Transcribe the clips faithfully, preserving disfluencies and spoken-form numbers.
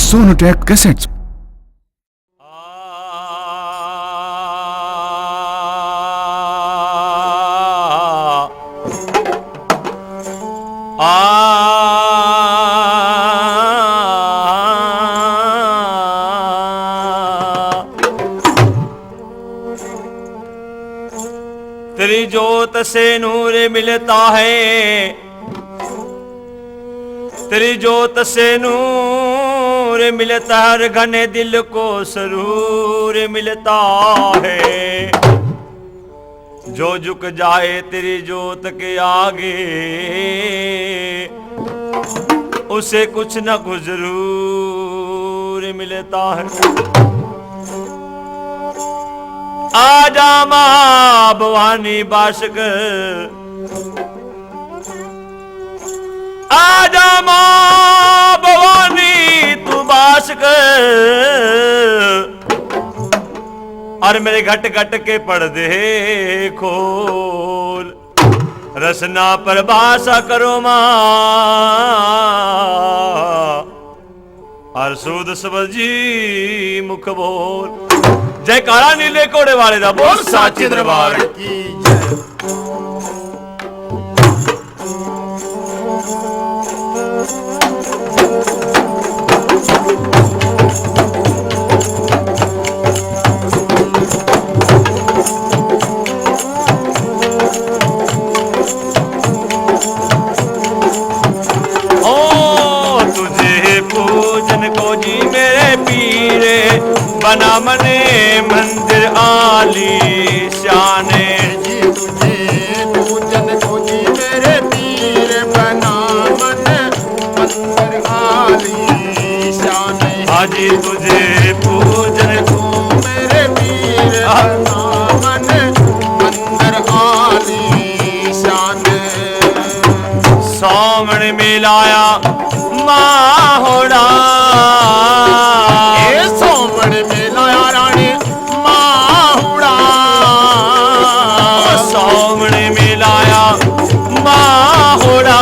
Sonotech Cassettes। तेरी जोत से नूर मिलता है, तेरी जोत से नूर मिलता है, हर घने दिल को सरूर मिलता है। जो झुक जाए तेरी जोत के आगे, उसे कुछ न कुछ जरूर मिलता है। आजा माँ भवानी बास कर, आजा माँ भवानी तू बास कर, और मेरे घट घट के पर्दे खोल, रसना परिभाषा करो माँ, और सूद सबद जी मुख बोल। जयकारा नीले घोड़े वाले दा बोल, साचे दरबार की जय। ओ तुझे पूजन को जी मेरे पीर, बना मने मंदिर आलीशान। जी तुझे पूजन को जी मेरे पीर, बना मन मंदिर आलीशान। हाजी तुझे पूजन को मेरे पीर, हाँ। बना मन मंदिर आलीशान। सावण मेला आया माहोड़ा। ए सावण मेला आया रानी माहोड़ा। सावण मेला आया माहोड़ा।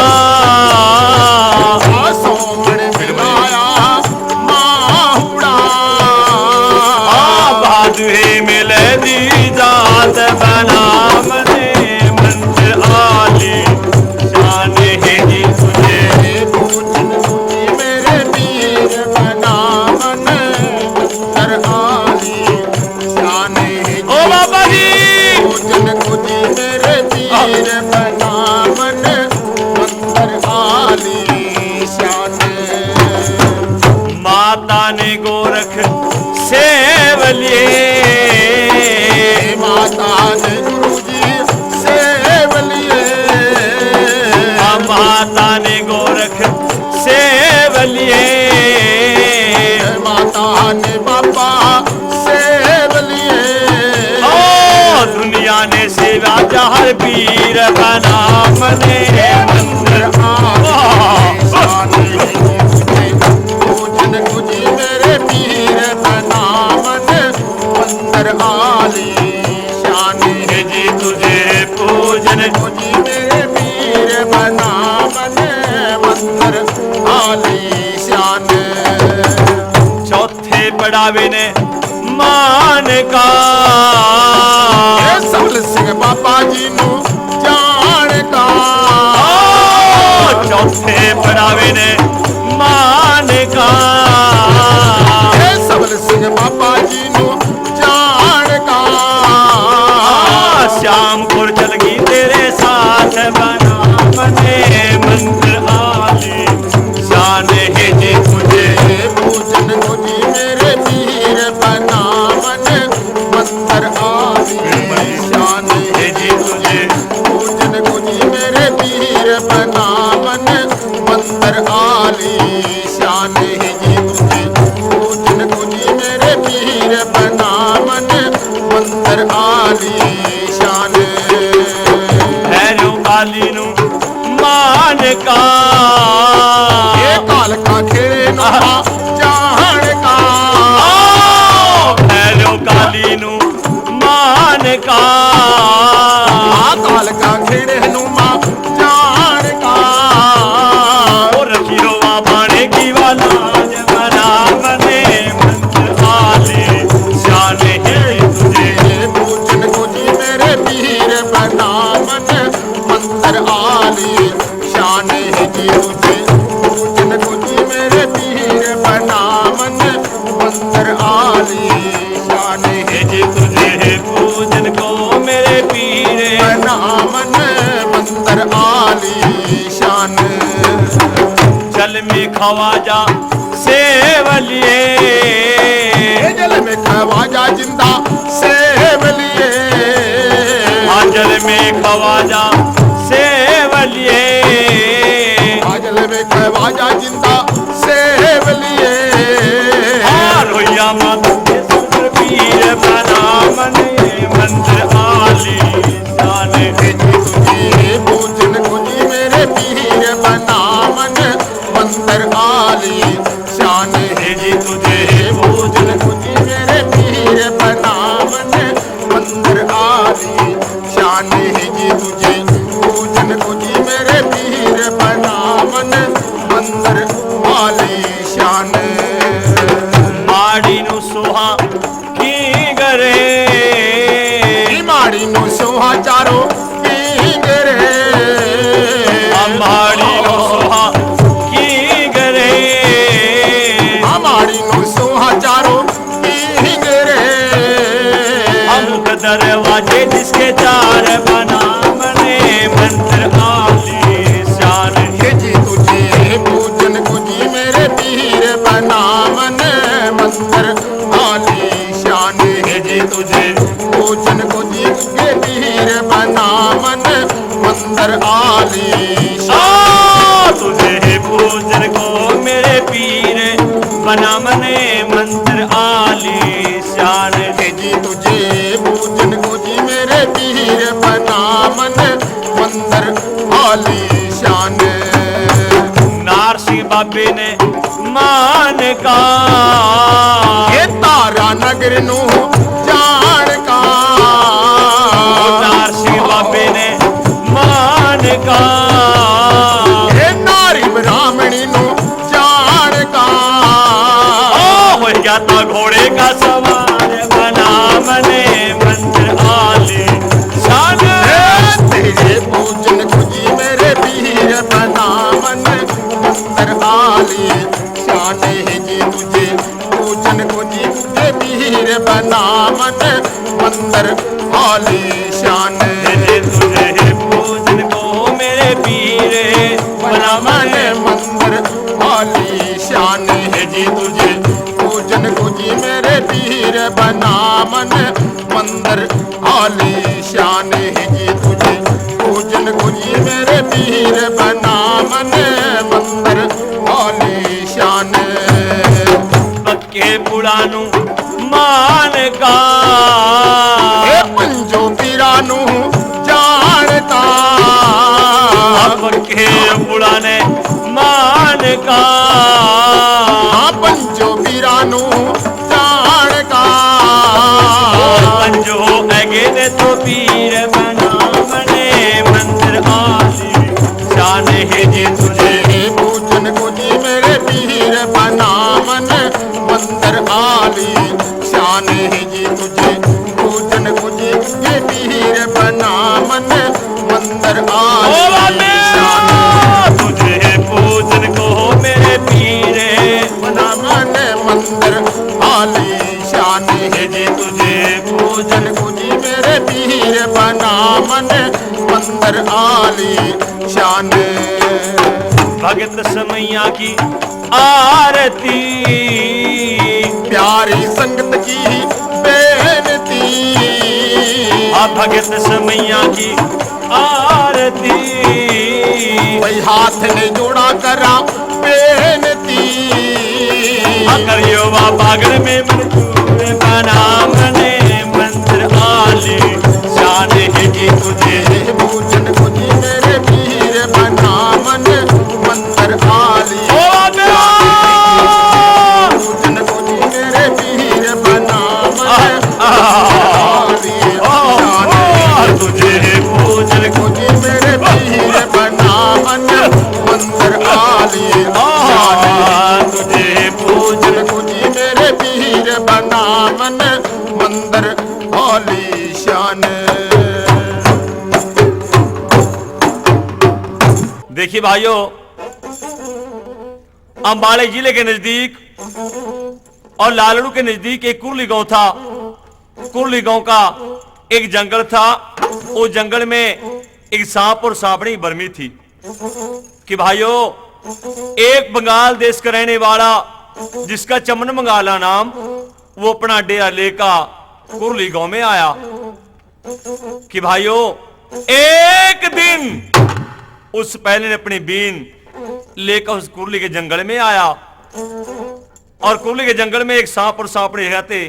सावण मेला आया माहोड़ा। आ भादुए मेले दी जात बना मने मंदिर आलीशान है जी तुझे। पूजन तुझे मेरे पीर बना मन मंदिर आलीशान है जी। ओ बाबा जी। पूजन तुझे मेरे पीर बना मन मंदिर आलीशान। माता ने गोरख सेवलिए। माता ने गुरु जी सेवलिए। माता ने गोरख सेवलिए। माता ने बाबा सेवलिए। ओ दुनिया ने सेवा चाहर पीर बना मने मंदिर आलीशान। पूजन तुझे मेरे पीर बना मन मंदिर आलीशान। जी तुझे पूजन तुझे मेरे पीर बना मन मंदिर आलीशान। चौथे पड़ावे ने मान का। ए सबल सिंह बाबा जी नू जान का। ओ, चौथे पड़ावे ने मान का। ए सबल सिंह बाबा जी नू जान का। श्यामपुर चल गई तेरे साथ बना मने मंदिर आलीशान है जी तुझे। पूजन तुझे मेरे पीर बना मन मंदिर आलीशान है जी तुझे। पूजन तुझे मेरे पीर बना मन मंदिर आलीशान है जी तुझे। पूजन तुझे मेरे पीर बना मन मंदिर आलीशान। भैरव काली नू मान का। ये कालका खेड़े नू आह। मान जान का। ओ भैरव काली नू मान का। आ कालका खेड़े नू मान जान का। ओ रखियो बाणे की वाला जमाना। मन मंदिर आली शान है जी तुझे पूजन को जी मेरे पीर, बना मन मंदिर आली शान है जी तुझे पूजन को मेरे पीर, बना मन मंदिर आली शान। जल में खवाजा सेवलिए, ए जल में खवाजा जिंदा सेवलिए, आ जल में खवाजा सेवलिए, आ जल में खवाजा जिंदा सेवलिए। आ रोया माता के सुंदर पीर, बना मन मंदिर आली शान। तुझे पूजन को जी मेरे पीर, बना मन मंदिर आली शान है जी तुझे पूजन को जी मेरे पीर, बना मन मंदिर आली शान है जी तुझे पूजन को जी मेरे पीर, बना मन मंदिर आली शान। माड़ी नु सोहा की करे, माड़ी नु सोहा चारो की करे, माड़ी नु सोहा की करे, माड़ी नु सोहा चारो की करे। हम दरवाजे जिसके चार, बना मने मंदिर आली शान। ये जी तुझे पूजन को जी मेरे पीर, बना मन मंदिर आली शान है जी तुझे पूजन को जी के पीर, बना मन मंदिर आली शान। आ, तुझे पूजन को मेरे पीर, बना मने मंदिर आली शान है जी तुझे पूजन को जी मेरे पीर, बना मन मंदिर आली शान। नार सिंह बाबे ने मान का, ये तारा नगर नू जान का। ओ नार सिंह बाबे ने मान का, ये नारी ब्राह्मणी नू जान का। ओ हो गया था घोड़े का सवार, बना मने मंदिर आली शान। ए, तेरे पूजन को जी मेरे पीर, बना मन मंदिर आली शान है जी तुझे पूजन को जी के पीर, बना मन मंदिर आली शान। जी तुझे पूजन को मेरे पीर, बना मन मंदिर आली शान है जी तुझे पूजन को जी मेरे पीर, बना मन मंदिर आली शान है जी तुझे पूजन को जी मेरे पीर, बना मन मंदिर आली शान। पक्के पुलानू मान का, ए पंजो पीरानू जानता। पक्के पुलाने मान का, हाँ पंजो पीरानू जान का। ओ पंजो अगे ने तो पीर बना मने मंदिर आली शान है जी तुझे पूजन को जी मेरे पीर, बना मन मंदिर आली शान है जी तुझे पूजन को जी के पीर, बना मन मंदिर आली शान। तुझे पूजन को मेरे पीर, बना मन मंदिर आली शान है जी तुझे पूजन को जी मेरे पीर, बना मन मंदिर आली शान। भगत समैया की आरती, प्यारी संगत की बेनती। आ भगत समैया की आरती। भाई हाथ ने जोड़ा करा बेनती। अगर युवा पागल में मंजूर बना मने मंदिर आली शान है जी तुझे पूजन को जी मेरे पीर, बना मन मंदिर आली। ओ बाबा! पूजन को जी मेरे पीर, बना मन आह, आह, आली। आह, शान आह, तुझे पूजन को जी मेरे पीर, बना मन मंदिर आली। आह, शान तुझे पूजन को जी मेरे पीर, बना मन मंदिर आली शान। देखिए भाइयों, अंबाले जिले के नजदीक और लालड़ू के नजदीक एक कुरली गांव था। कुरली गांव का एक जंगल था। उस जंगल में एक सांप और सांपनी बरमी थी कि भाइयों, एक बंगाल देश का रहने वाला जिसका चमन मंगाला नाम, वो अपना डेरा लेकर कुरली गांव में आया कि भाइयों, एक दिन उस पहले ने अपनी बीन लेकर उस कुरली के जंगल में आया और कुरली के जंगल में एक सांप और सांपनी रहते।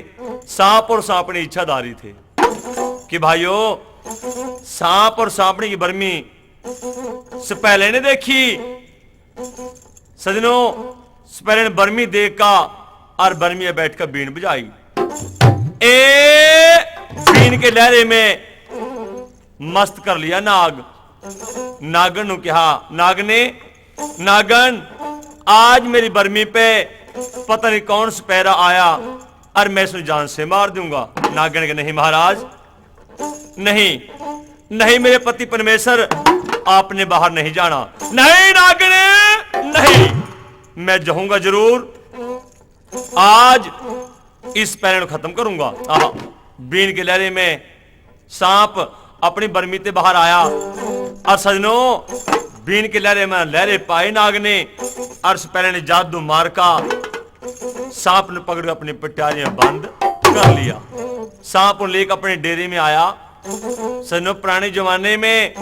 सांप और सांपनी इच्छाधारी थे कि भाइयों, सांप और सांपनी की बरमी से पहले ने देखी। सजनों, से पहले ने बरमी देख का और बरमी में बैठ कर बीन बजाई। ए बीन के लहरे में मस्त कर लिया नाग। नागन नु कहा, नाग ने, नागन, आज मेरी बरमी पे पता नहीं कौन सपैरा आया और मैं इसने जान से मार दूंगा। नागन के, नहीं महाराज, नहीं, नहीं मेरे पति परमेश्वर, आपने बाहर नहीं जाना। नहीं नागन, नहीं, मैं जाऊंगा जरूर। आज इस पैरण खत्म करूंगा। आहा, बीन के लहरे में सांप अपनी बरमी ते बाहर आया। और सजनों, बीन के लहरे में लहरे पाए नाग ने, और इस पैरण ने जादू मार का सांप ने पकड़ के अपनी पटियारी में बंद कर लिया। सांप ने लेकर अपने डेरे में आया। सजनों, पुराने जमाने में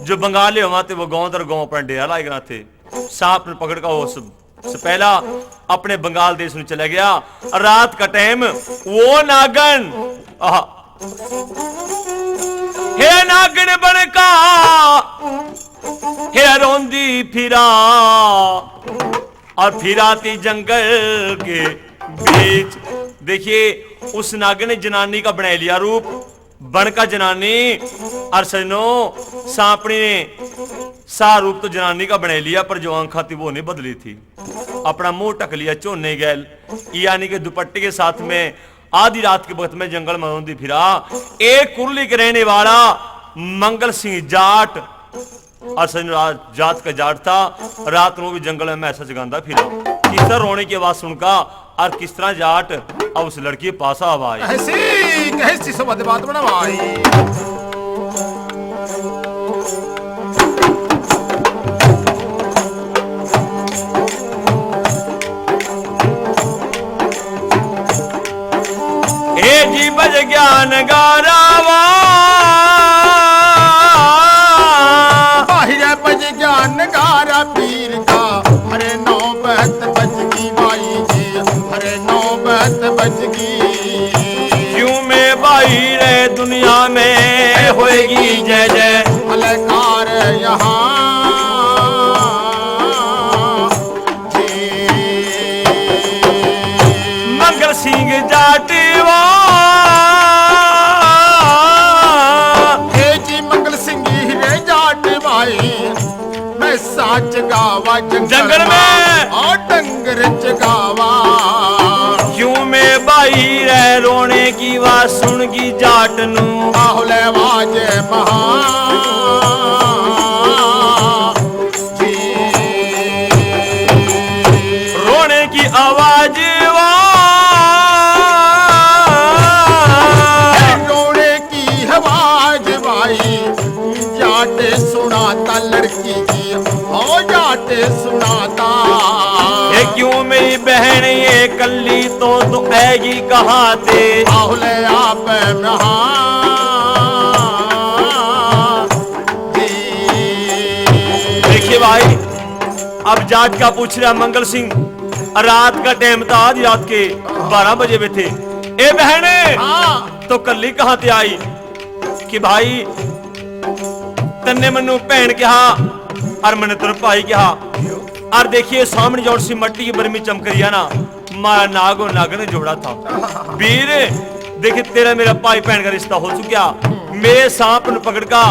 जो बंगाली हुआ थे, वो गांव दर गांव अपना डेरा लाए थे। सांप ने पकड़ का वो सब से पहला अपने बंगाल देश में चला गया। रात का टाइम वो नागन, आहा, हे नागन बन का, हे रोंदी फिरा, और फिराती जंगल के बीच। देखिए, उस नागन ने जनानी का बना लिया रूप, बन का जनानी। और सजनों, सांपनी ने सा रूप तो जनानी का बना लिया, पर जो आंखा थी वो नहीं बदली थी। अपना मुंह ढक लिया चोने गैल, यानी कि दुपट्टे के साथ में आधी रात के वक्त में जंगल में रोंदी फिरा। एक कुरली के रहने वाला मंगल सिंह जाट, और सजनों, जात का जाट था। रात को भी जंगल में ऐसा जगांदा फिरा। किस तरह रोने की आवाज सुनका और किस तरह जाट और उस लड़की के पास आवा है। ऐसी कैसी समझ बात बना भाई। हे जी बज ज्ञान गारावा, बाहिर बज ज्ञान गारा पीर का, हरे नौबत बज गई भाई जी, हरे नौबत बज गई। क्यों में बाहिर दुनिया में होएगी जय जय। अलकार यहाँ मंगल सिंह जाटवा। हे जी मंगल सिंह हीरे जाट भाई, मैं साच गावा जंगल जंगल में। में और डंगर चगावा। क्यों में बाहिर रोने की आवाज सुन गई जाट नू। आहुले आवाज महा जी। रोने की आवाज वा। रोने की आवाज भाई, जाट सुनाता लड़की की, हो जाट सुनाता। ये क्यों मेरी बहन ये कल्ली तो तू आएगी कहाँ से? आहुले आप महा देखिए भाई, अब जाट का पूछ रहा मंगल सिंह, रात का टाइम था, आधी रात के बारह बजे में थे। ए बहन, हाँ। तो कल्ली कहाँ ते आई? कि भाई, तन्ने मन्नू भैन कहा और मैंने तेरे भाई कहा। और देखिए, सामने जो सी मट्टी की बरमी चमक रही है ना, मारा नाग और नागन जोड़ा था। वीर, देखिए, तेरा मेरा भाई बहन का रिश्ता हो चुका। मेरे सांप ने पकड़ का,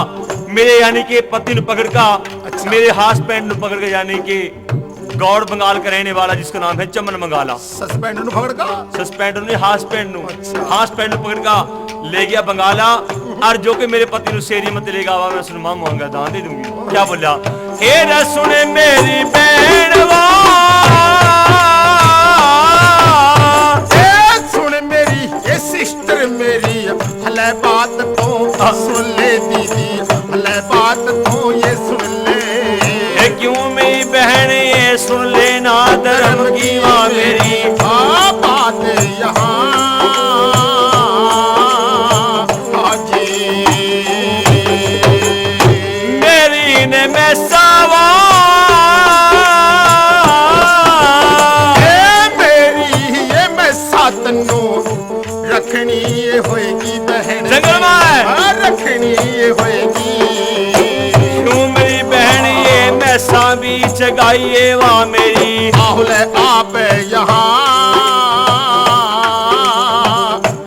मेरे यानी कि पति ने पकड़ का, अच्छा। मेरे हस्बैंड ने पकड़ का, यानी कि गौड़ बंगाल का रहने वाला जिसका नाम है चमन मंगाला। सस्पेंड ने पकड़ का? सस्पेंड ने, हस्बैंड ने। अच्छा। हस्बैंड ने पकड़ का ले गया बंगाला, और जो कि मेरे पति ने शेरी मत लेगा, मैं सुन मां मुआंगा दान दे दूंगी। क्या बोला? ए रे सुन मेरी बहन वा, ए सुन मेरी, ए सिस्टर मेरी, हले बात तो सुन ले दीदी, हले बात तो ये सुन ले। ए क्यों मेरी बहन ये सुन ले ना धर्म की माँ मेरी। आ बात यहाँ हाजी मेरी ने मैं सावा। ए मेरी ये मैं सातनू रखनी ये होएगी बहन। जंगल में। हाँ, रखनी ये होएगी। क्यों मेरी बहन ये मैं साबी चगाइए वा मेरी। आहुल आप यहाँ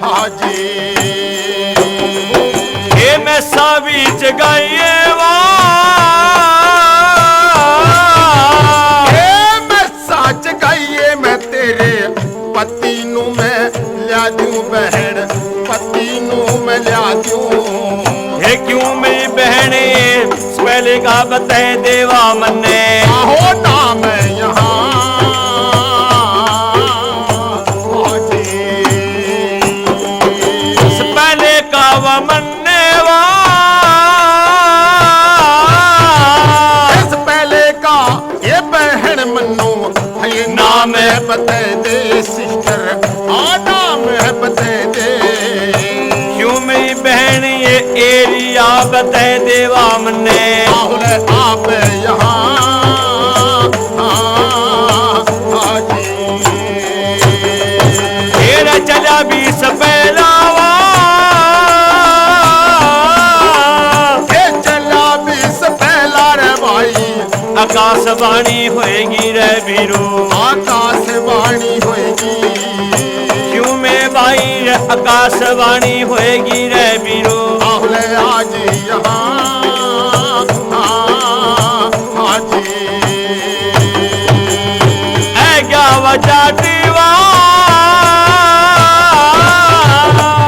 हाजी। ए मैं साबी चगाइए वा। ए मैं साच गाइए मैं तेरे पति नू मैं ल्या दूं बहन, पति नू मैं ल्या दूं। हे क्यों मेरी बहन, पहले का बताए देवा मन्ने। आहो नाम यहाँ हाजी। पहले का वा मन्ने वा। इस पहले का ये बहन मन्नू, ये नाम है बता दे सिस्टर, आ नाम है बता दे। क्यों मेरी बहन ये एरिया बता देवा मन्ने। आहुल आप यहाँ हाजी। ये रे चला बीस पहला वा। ये चला बीस पहला रे भाई। आकाशवाणी होएगी रे बीरो। आकाशवाणी होएगी। क्यों में भाई रे आकाशवाणी होएगी रे बीरो। आहुल आज यहाँ हाजी। ऐ क्या वजह दीवा।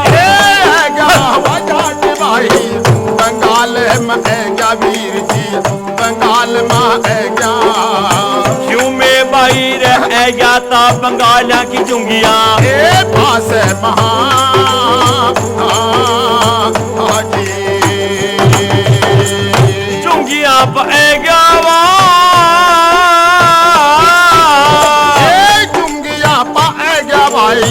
ए, ऐ क्या वजह भाई, बंगाल में ऐ क्या वीर जी, बंगाल में ऐ क्या। क्यों में भाई रे ऐ क्या ता बंगालियां की चुंगिया। ए पास महा हाजी। चुंगिया पै गया वा। ए चुंगिया पै गया भाई,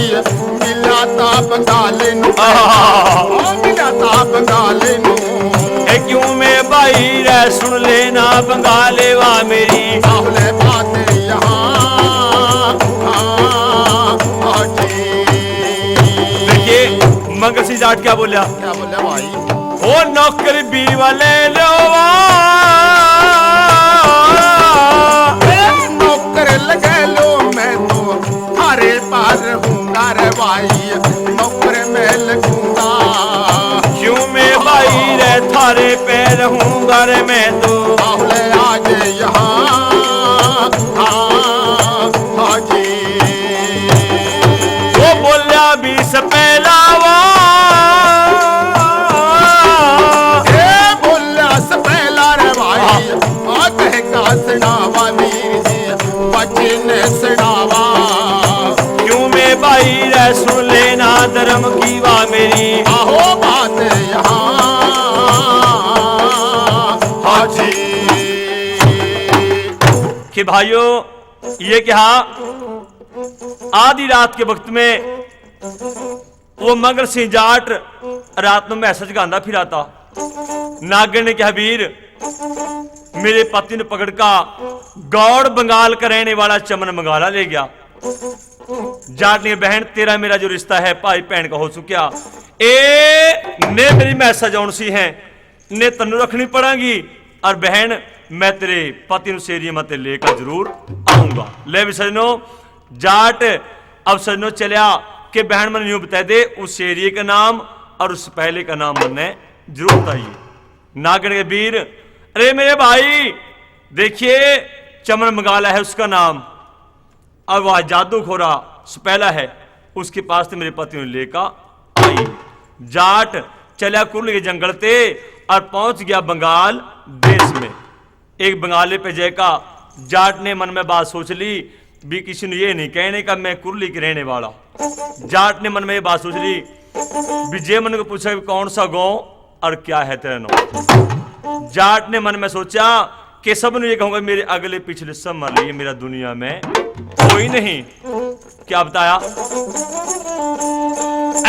मिला ता बंगाल नू। आहा। ओ मिला ता बंगाल नू। ए क्यों में भाई रे सुन लेना बंगाले वा मेरी। आहुले बात यहाँ हाजी। देखिए, मंगल सिंह जाट क्या बोला? क्या बोला भाई? ओ नौकर बीवा ले लो वा। ए, नौकर लगा लो, मैं तो थारे पास रहूंगा रे भाई, नौकर मैं लगूंगा। क्यों मैं भाई रे थारे पे रहूंगा रे मैं तो। आहुले आज यहाँ हाजी। वो बोल्या बीस पहला वा। ए बोल्या से पहला रे भाई, आ कह का सुनावा वीर जी, बचन सुनावा। क्यों में भाई रे सुन लेना धर्म की वा मेरी। आहो बात यहाँ हाजी। कि भाइयों, ये कहा, आधी रात के वक्त में वो मंगल सिंह जाट रात में मैसेज गांदा फिराता। नागण ने कहा, "वीर, मेरे पति ने पकड़ का गौड़ बंगाल का रहने वाला चमन मंगाला ले गया।" जाट ने, "बहन, तेरा मेरा जो रिश्ता है, भाई बहन का हो चुका। ए ने मेरी मैसेज आउण सी है, ने तन्नू रखनी पड़ेगी, और बहन, मैं तेरे पति उस एरिया में ते लेकर जरूर आऊंगा।" ले भी सजनो, जाट अब सजनो चलिया कि बहन, मैंने यूं बता दे, उस एरिया का नाम और उस पहले का नाम मैंने जरूर बताइए। नागण के वीर, अरे मेरे भाई, देखिए, चमन मंगाला है उसका नाम, और वह जादू खोरा सुपैला है, उसके पास ते मेरे पति ने लेकर आई। जाट चला कुरल के जंगल ते और पहुंच गया बंगाल देश में। एक बंगाली पे जय का। जाट ने मन में बात सोच ली, भी किसी ने ये नहीं कहने का मैं कुरली के रहने वाला। जाट ने मन में ये बात सोच ली, भी जे मन को पूछे कौन सा गांव और क्या है तेरा नाम। जाट ने मन में सोचा कि सब ने ये कहूंगा मेरे अगले पिछले सब मर लिए, मेरा दुनिया में कोई नहीं। क्या बताया?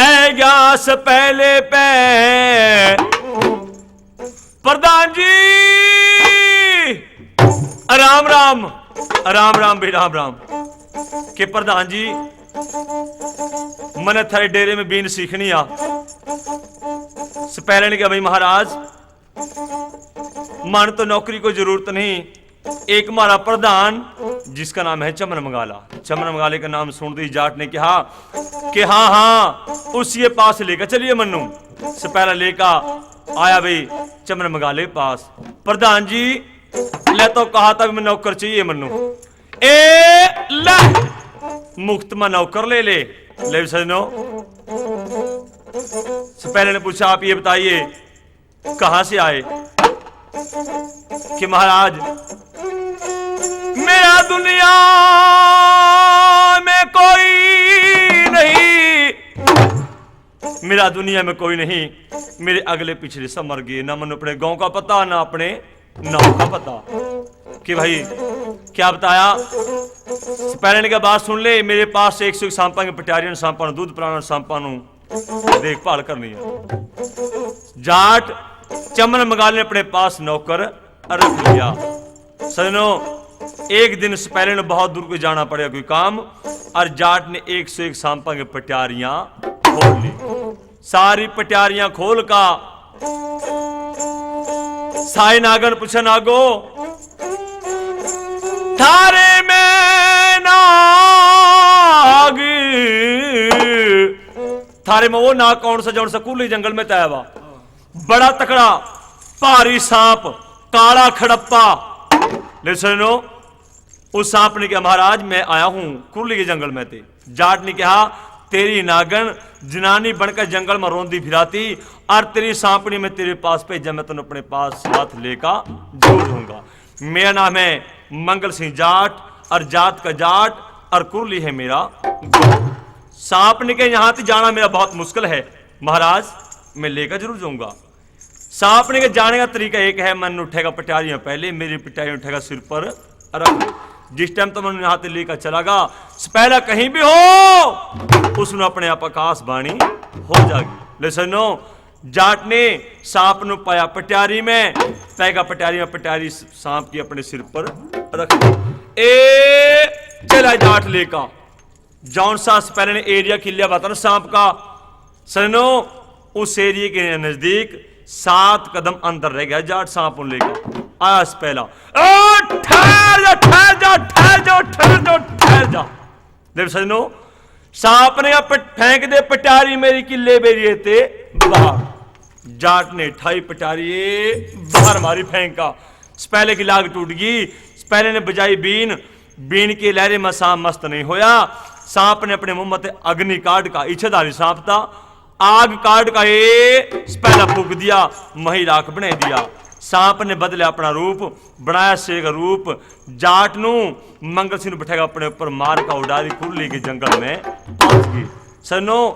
ऐ गया से पहले पे प्रधान जी, राम राम, राम राम भाई, राम राम। के प्रधान जी, मने थारे डेरे में बीन सीखनी आ। से पहले ने कहा, भाई महाराज, मन तो नौकरी को जरूरत नहीं, एक म्हारा प्रधान जिसका नाम है चमन मंगाला। चमन मंगाले का नाम सुनते ही जाट ने कहा कि हाँ हाँ, उसी के पास लेकर चलिए मन्नू। से पहला लेकर आया भाई चमन मंगाले के पास। प्रधान जी, ले तो कहा था भी मैं नौकर चाहिए मन्नू। ए ले, मुफ्त में नौकर ले ले। ले सजनो, से पहले ने पूछा, आप ये बताइए कहां से आए? कि महाराज, मेरा दुनिया में कोई नहीं, मेरा दुनिया में कोई नहीं, मेरे अगले पिछले सब मर गए, ना मैंने अपने गांव का पता, ना अपने नाम का पता। कि भाई, क्या बताया? पहले ने क्या बात सुन ले, मेरे पास एक सौ सांपा के पटियारी ने सांपा ने दूध पिलाना, सांपा नु देखभाल करनी है। जाट चमन मंगाले ने अपने पास नौकर रख लिया। सजनो, एक दिन से पहले ने बहुत दूर को जाना पड़ेगा कोई काम, और जाट ने एक सौ एक सांपा के पटियारियां खोल ली। सारी पटियारियां खोल का साई नागन पूछे, नागो, थारे में नाग, थारे में वो नाग कौन सा जौन सा कुरली जंगल में तय हुआ? बड़ा तकड़ा भारी सांप, काला खड़प्पा। ले सुनो, उस सांप ने कहा, महाराज, मैं आया हूं कुरली के जंगल में थे। जाट ने कहा, तेरी नागन जनानी बनकर जंगल में रोंदी फिराती और तेरी सांपनी में तेरे पास भेजा, मैं तन्ने अपने पास साथ लेकर जरूर दूंगा। मेरा नाम है मंगल सिंह जाट और जात का जाट और कुरली है मेरा गोट। सांप ने कहा, यहां से जाना मेरा बहुत मुश्किल है महाराज, मैं लेकर जरूर जाऊंगा। सांप ने कहा, जाने का तरीका एक है, मन उठेगा पटियारियां पहले, मेरी पटियारियां उठेगा सिर पर रख। जिस टाइम तो मन यहां से लेकर चला गया, पहला कहीं भी हो, उसमें अपने आप आकाशवाणी हो जाएगी। ले सुनो, जाट ने सांप नु पाया पटियारी में, पैगा पटियारी में, पटियारी सांप की अपने सिर पर रख ली। ए चला जाट लेका, जौन सा पहले ने एरिया किलिया बता ना सांप का, सजनो, उस एरिया के नजदीक सात कदम अंदर रह गया जाट सांप उन लेकर। आया से पहला, "ए, ठहर जा, ठहर जा, ठहर जा, ठहर जा, ठहर जा।" देख सजनो, सांप ने पट-, फेंक दे पटारी मेरी किले बेरिए ते बाहर। जाट ने ठाई पटारी बाहर मारी फेंका। पहले की लाग टूट गई। पहले ने बजाई बीन, बीन के लहरे में सांप मस्त नहीं होया। सांप ने अपने मुंह में ते अग्नि काट का, इच्छाधारी सांप था, आग काट का ए पहला फूक दिया, मही राख बना दिया। सांप ने बदले अपना रूप, बनाया शेर का रूप। जाट नू मंगल सिंह बैठेगा अपने ऊपर, मार का उडारी कुरली के जंगल में पहुंच गई। सनो,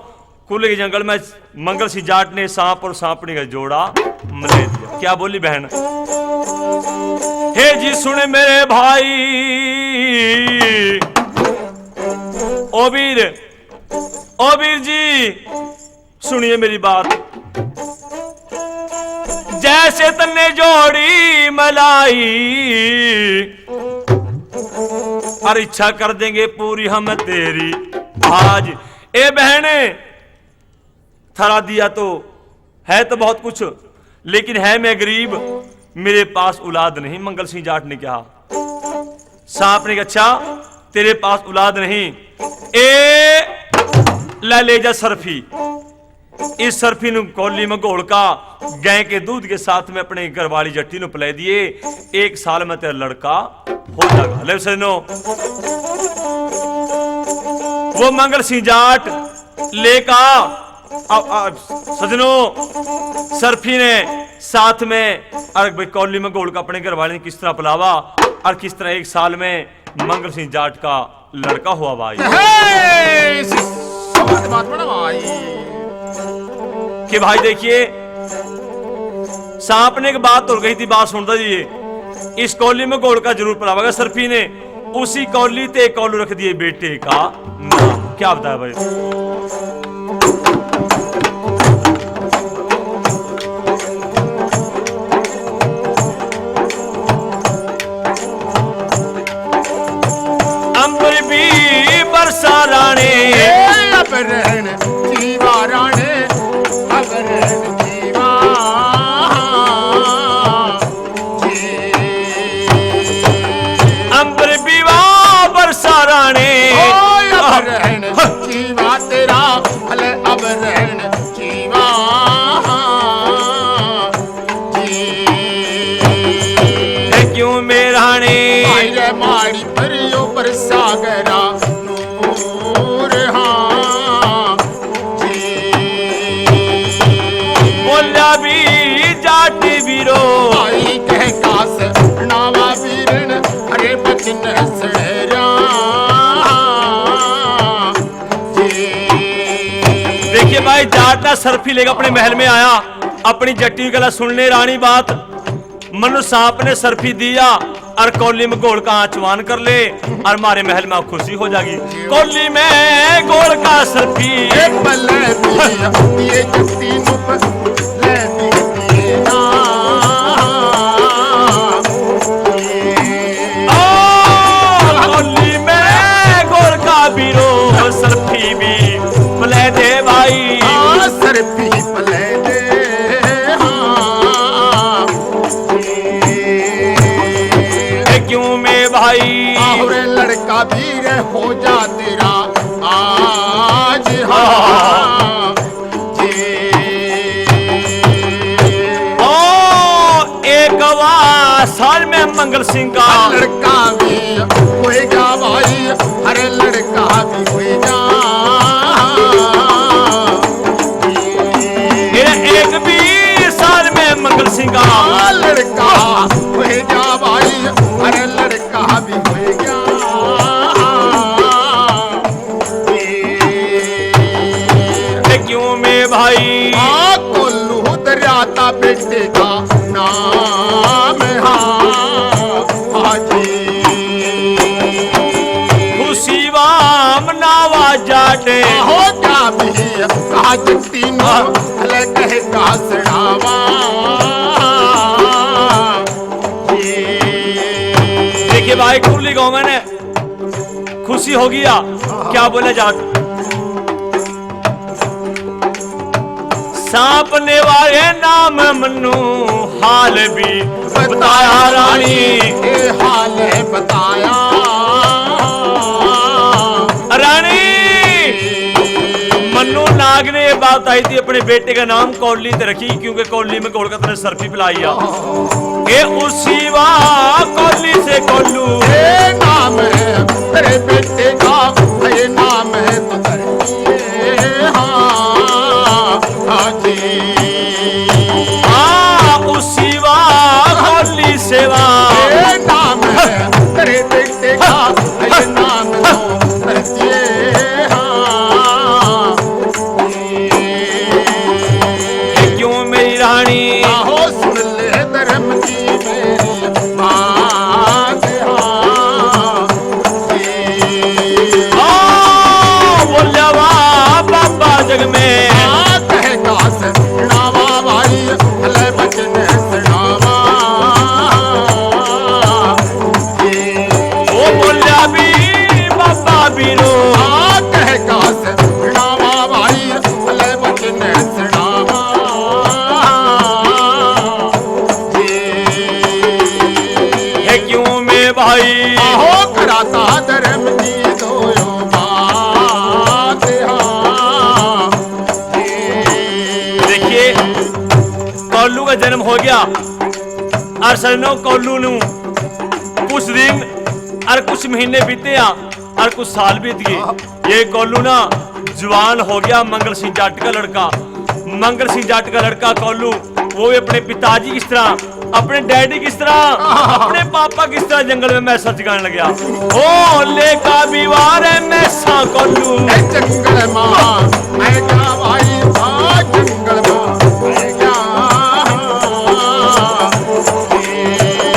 कुरली के जंगल में मंगल सिंह जाट ने सांप और सांपनी का जोड़ा मिला दिया। क्या बोली बहन? हे जी सुन मेरे भाई, ओ वीर, ओ वीर जी, सुनिए मेरी बात। जैसे तन्ने जोड़ी मिलाई, और इच्छा कर देंगे पूरी हम तेरी आज। ए बहने, थारा दिया तो है तो बहुत कुछ, लेकिन है मैं गरीब, मेरे पास औलाद नहीं, मंगल सिंह जाट ने कहा। सांप ने कहा, अच्छा, तेरे पास औलाद नहीं, ए, ले, ले जा सरफी। इस सरफी नु कौली में घोल का गाय के दूध के साथ में अपने घरवाली जट्टी नु पिला दिए, एक साल में तेरा लड़का हो जाएगा। ले सजनो, वो मंगल सिंह जाट लेका, आ, आ, सजनो, सरफी ने साथ में, और भाई कौली में घोल का अपने घर वाले ने किस तरह पिलावा, और किस तरह एक साल में मंगल सिंह जाट का लड़का हुआ भाई। हे, समझ बात बड़ा भाई। कि भाई देखिए, सांप ने एक बात और कही थी, बात सुनता जी, इस कौली में घोल का जरूर पिलावेगा सरफी ने। उसी कौली ते कौलू रख दिए बेटे का नाम। क्या बताया भाई? अंबर भी बरसा राणे। ए, अब रहन जीवा राणे, अब रहन जीवा। अंबर विवाह बरसा राणे। ओए, अब रहन जीवा तेरा, अले अब रहन जीवा। जी। ए क्यों में राणे? आई रे माड़ी परियो बरसा गरा नूर, हाँ। बोल्या भी जाट वीरो। आई कह कास नावा वीरन, अरे बचन सड़रा। देखिए भाई, जाट ना सरफी लेकर अपने महल में आया, अपनी जट्टी गला सुनने रानी बात। मनु सांप ने सरफी दिया और कौली में घोल का आचवान कर ले और मारे महल में खुशी हो जागी। कौली में घोल का सरफी। ए पल्ले भी ये जट्टी नुप ले भी ये ना। ओ, कौली में घोल का बीरो सरफी भी पले दे भाई। हाँ, सरफी पले दे, हाँ। ए क्यों में भाई? आहो रे लड़का भी रे हो जा तेरा आज, हाँ। जी। ओ, एक वा साल में मंगल सिंह का लड़का भी होएगा भाई, अरे लड़का भी होएगा। मेरे एक भी साल में मंगल सिंह का लड़का होएगा भाई, अरे लड़का भी होएगा। ए क्यों में भाई? आ कोल्लू दरियाता बेटे का नाम, हाँ, हाजी। खुशी वाम नावा जाटे। हो क्या भी आज तीनों, हाँ। ले कहे का सड़ावा। देखिए भाई, कुर्ली गाँव में खुशी होगी या क्या बोले जाट? सांप ने वाले नाम मन्नू हाल भी बताया रानी। ए हाल बताया। रानी, मन्नू नाग ने ये बात आई थी, अपने बेटे का नाम कौली ते रखी, क्योंकि कौली में घोल का तने सरफी पिलाई आ। ए उसी वा कौली से कौलू। ये नाम है तेरे बेटे का, ये नाम है तो धरती, हाँ, हाँ जी। हाँ, उसी वा कौली से वा। ये नाम है तेरे बेटे का, ये नाम तो धरती, हाँ। क्यों मेरी रानी? आहो सुन ले धर्म की मेरी बात, हाँ। ओ, बोल्या वा बाबा जग में। आ, कह का सुनावा भाई, ले बचन सुनावा। ओ, बोल्या भी बाबा बीरो। आ, कह का सुनावा भाई, ले बचन सुनावा। हे क्यों में भाई? आहो कराता धर्म की दोयो बात, हाँ। देखिए, कौलू का जन्म हो गया और सरनो कौलू नू कुछ दिन और कुछ महीने बीते आ और कुछ साल बीत गए। ये कौलू ना जवान हो गया, मंगल सिंह जाट का लड़का। मंगल सिंह जाट का लड़का कौलू वो भी अपने पिताजी किस तरह, अपने डैडी किस तरह, अपने पापा किस तरह जंगल में मैसा चगाने लग गया। ओ लेका भी वारे मैसा कोलू। ए जंगल मां, मैं क्या भाई, आ जंगल मां, मैं क्या।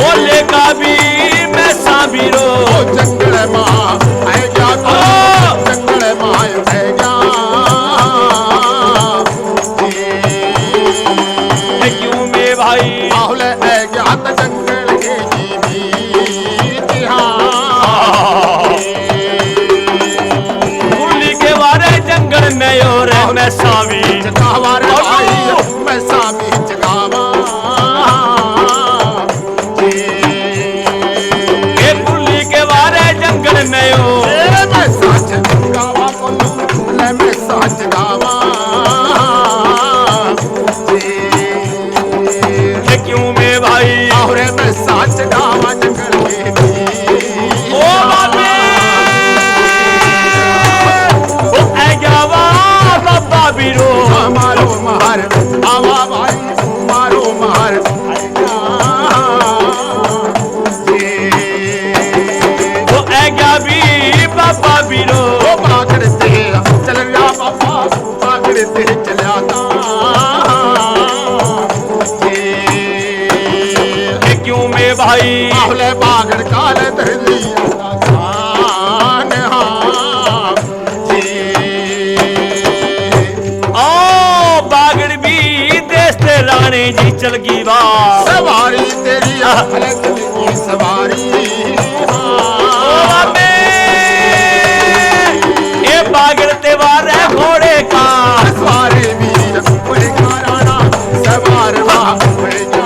ओ लेका भी मैसा भी रो। ओ जंगल मां, मैं क्या कोलू, जंगल मां, मैं क्या। क्यों में भाई? बाहुल है ज्ञात जंगल के जीवित, हाँ। कुल्ली के वारे जंगल में और मैं सावी। चकावा रे भाई, मैं सावी चकावा। ए कुल्ली के वारे जंगल में ओ। ए मैं सच गावा बोलूं, ले मैं सच गावा। ए क्यों में भाई? अरे मैं सच गावा जंगल में भी। ओ बाबे। ओ ए गावा बाबा बीरो। मारो मार, आवा भाई, मारो मार। वो आ गया भी बाबा बीरो। वो बागड़ ते चल रहा बाबा, बागड़ ते चला था। ये क्यों में भाई? बाहुले बागड़ काल धर लिया था। हाँ। ओ बागड़ भी देश ते राणे जी चल गई बा। सवारी तेरी अखलत की सवारी। ओ बाबे, ए बागड़ ते वार है घोड़े का। सवारी भी घोड़े का राणा, सवार वाह घोड़े का।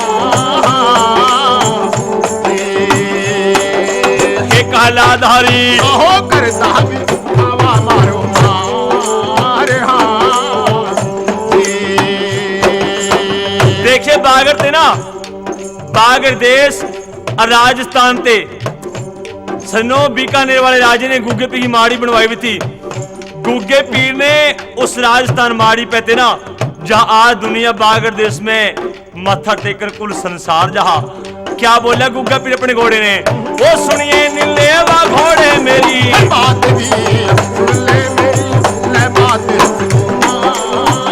ए कालाधारी। ओहो करता भी आवा मारो मार, हाँ। देखिए, बागड़ ते ना, बागड़ देश और राजस्थान ते सनो बीकानेर वाले राजे ने गुग्गे पीर की माड़ी बनवाई हुई थी। गुग्गे पीर ने उस राजस्थान माड़ी पे ते ना, जहाँ आज दुनिया बागड़ देश में मत्था टेकर कुल संसार जहा। क्या बोला गुग्गा पीर अपने घोड़े ने? ओ सुनिए नीले वा घोड़े मेरी बात भी, सुन ले मेरी, ले बात सुनो ना।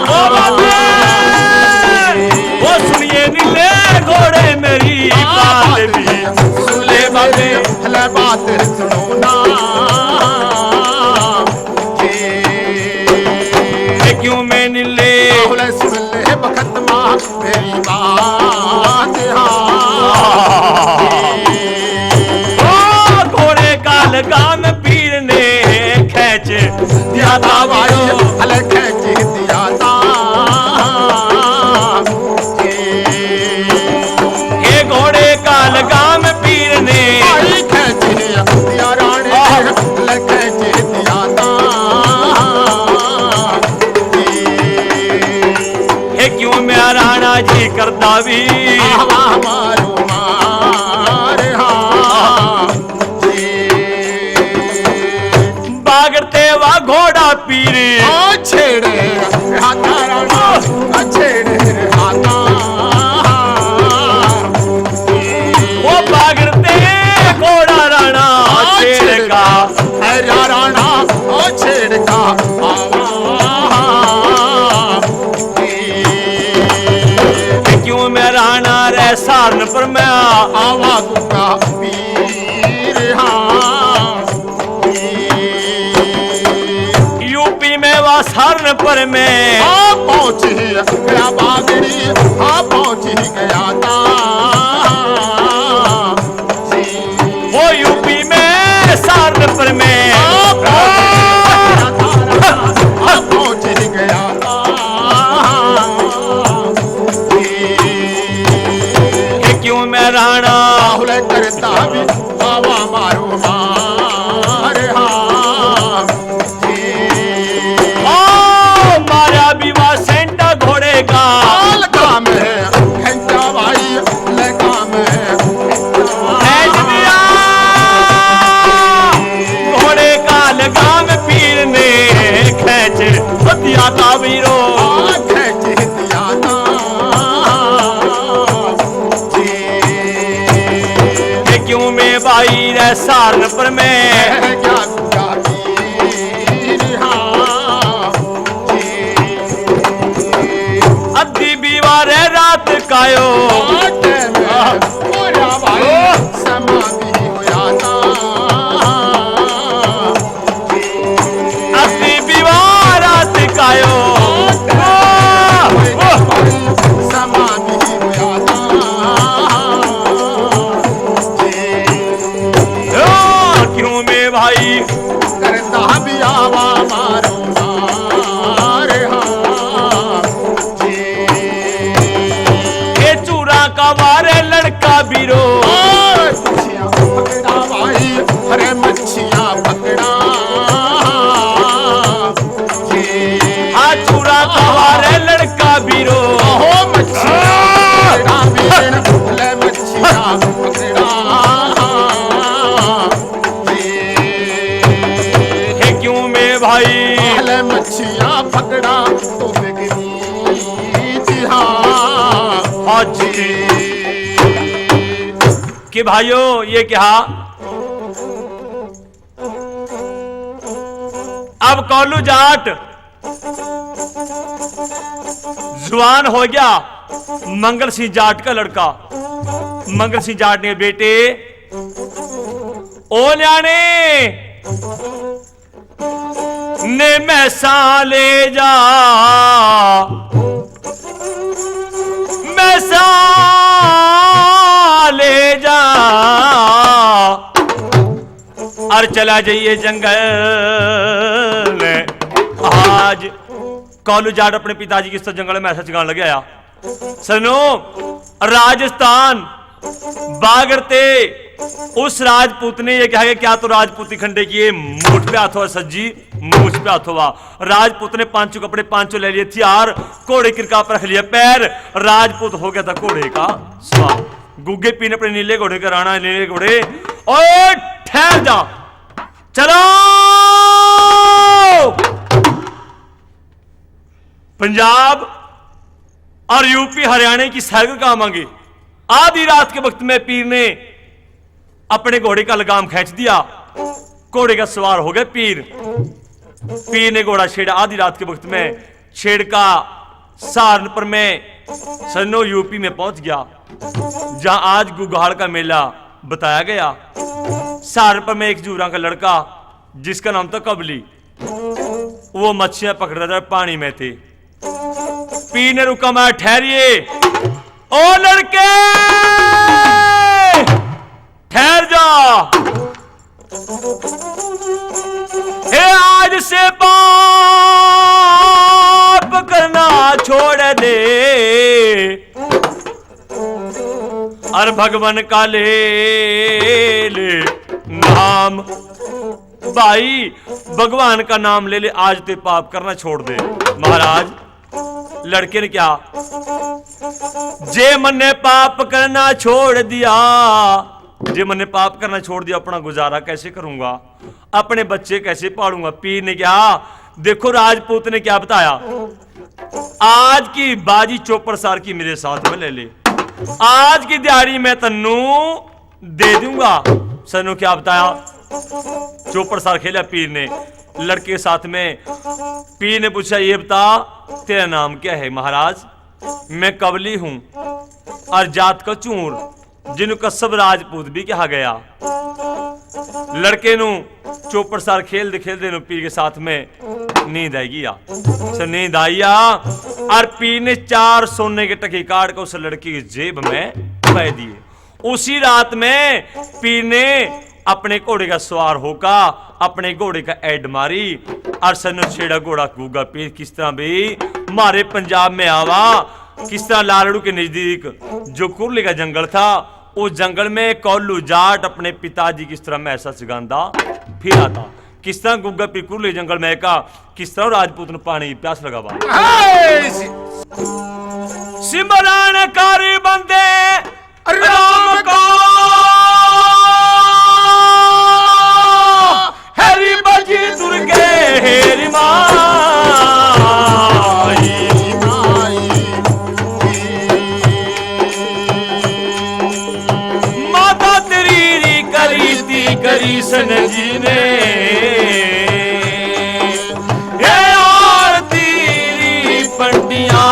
ओ बाबे, ओ सुनिए नीले घोड़े मेरी बात भी, सुन ले बाबे, ले बात सुनो ना। ये क्यों मैं नीले? सुन ले बखत माँ मेरी बात, हाँ। ओ घोड़े का लगाम पीर ने खींच दिया था भाई, हले खींच दिया था। ये घोड़े का लगाम पीर ने आई खींच दिया रानी, हले खींच दिया था। हे क्यों मेरा राणा जी करता भी आवा मारो मार, हाँ। बागड़ ते वा घोड़ा पीर। ओ छेड़े हाथा राणा, ओ छेड़े हाथा। ओ बागड़ ते घोड़ा राणा, ओ छेड़का। अरे राणा, ओ छेड़का। क्यों मैं राणा रे सारन पर मैं आवा गुग्गा पीर, हाँ। यूपी में वा सारन पर में आ पहुंच ही गया बागड़ी, आ पहुंच ही गया था। वो यूपी में सारन पर में आ पहुंच ही गया था। ये क्यों मैं राणा? बाहुल करता भी आवा मारो मार, हाँ। ओ मारा भी वा सेंटा घोड़े का। लगा में घंटा भाई, लगा में घंटा। भेज दिया। घोड़े का लगाम पीर ने खींच दिया था वीरो। आ, खींच दिया था। क्यों में भाई रे सहारनपुर में। क्या क्या पीर, हाँ जी। अद्धी बीवा रे रात कायो। रात में, ओ रा भाई, समाधि होया था। अति विवाह रात कायो। वाह, वाह। समाधि होया था। ओ, क्यों में भाई? करता भी आवा मारो मार, हाँ जी। ये चूरा का वारे लड़का बीरो। ओ, मच्छियाँ पकड़ा भाई, अरे मच्छियाँ पकड़ा। ये हाँ, चूरा का वारे लड़का बीरो। ओहो, मच्छियाँ पकड़ा, बीन, ले मच्छियाँ पकड़ा। ये हे क्यों में भाई? ले मच्छियाँ पकड़ा, तो बिगड़ी जी, हाँ। हाँ जी। कि भाइयों, ये क्या? अब कौलू जाट जुआन हो गया, मंगल सिंह जाट का लड़का। मंगल सिंह जाट ने, बेटे, ओ ल्याणे, ने मैसा ले जा, मैसा ले जा, और चला जाइए जंगल में। आज कौलू जाट अपने पिताजी की जंगल में ऐसा जगान लग आया। सुनो, राजस्थान बागड़ ते उस राजपूत ने ये कहा कि क्या तो राजपूती खंडे की ये मूठ पे हाथ हुआ सज्जी, मूछ पे हाथ हुआ। राजपूत ने पांचों कपड़े, पांचों ले लिए हथियार, घोड़े किरका पर रख लिया पैर। राजपूत हो गया था घोड़े का सवार। गुग्गे पीर ने अपने नीले घोड़े का राणा, नीले घोड़े, ओए ठहर जा, चलो। पंजाब और यूपी हरियाणा की सैर करके आवांगे। आधी रात के वक्त में पीर ने अपने घोड़े का लगाम खींच दिया, घोड़े का सवार हो गए पीर। पीर ने घोड़ा छेड़ा, आधी रात के वक्त में छेड़ का सहारनपुर में सन्नो यूपी में पहुंच गया, जहां आज गुग्गाहाल का मेला बताया गया। सहारनपुर में एक झूरा का लड़का जिसका नाम था कबली, वो मच्छियां पकड़ रहा था पानी में थे। पीर ने रुका मारा, ठहरिए, ओ लड़के, ठहर जा। हे, आज से पाप करना छोड़ दे और भगवान का ले ले नाम। भाई, भगवान का नाम ले ले, आज ते पाप करना छोड़ दे। महाराज, लड़के ने क्या, जे मन्ने पाप करना छोड़ दिया, जे मन्ने पाप करना छोड़ दिया, अपना गुजारा कैसे करूंगा, अपने बच्चे कैसे पालूंगा? पीर ने क्या, देखो राजपूत ने क्या बताया, आज की बाजी चौपड़ सार की मेरे साथ में ले ले, आज की दिहाड़ी मैं तन्नू दे दूंगा। सन्नू क्या बताया? चौपड़ सार खेला पीर ने लड़के के साथ में। पीर ने पूछा, ये बता, तेरा नाम क्या है? महाराज, मैं कबली हूं और जात का चूर, जिन्हों का सब राजपूत भी कहा गया। लड़के नु चौपड़ सार खेलते खेलते नु पीर के साथ में नींद आएगी या। सो नींद आई या, और पीर ने चार सोने के टके काट के उस लड़के की जेब में पै दिए। उसी रात में पीर ने अपने घोड़े का सवार होका अपने घोड़े का ऐड मारी और सन्नो छेड़ा घोड़ा गुग्गा पीर किस तरह भी मारे पंजाब में आवा, किस तरह लालड़ू के नजदीक जो कुरली का जंगल था, उस जंगल में कौलू जाट अपने पिताजी किस तरह महसा सिगांदा फिरा था, किस तरह गुग्गा पीर कुरली जंगल में का, किस तरह राजपूत ने पानी प्यास लगावा। हाय! सिमरण कर बंदे राम का, हरि भज दुर्गे हेरी माई। माता तेरी कृष्ण जी ने, हे आरती री पंडिया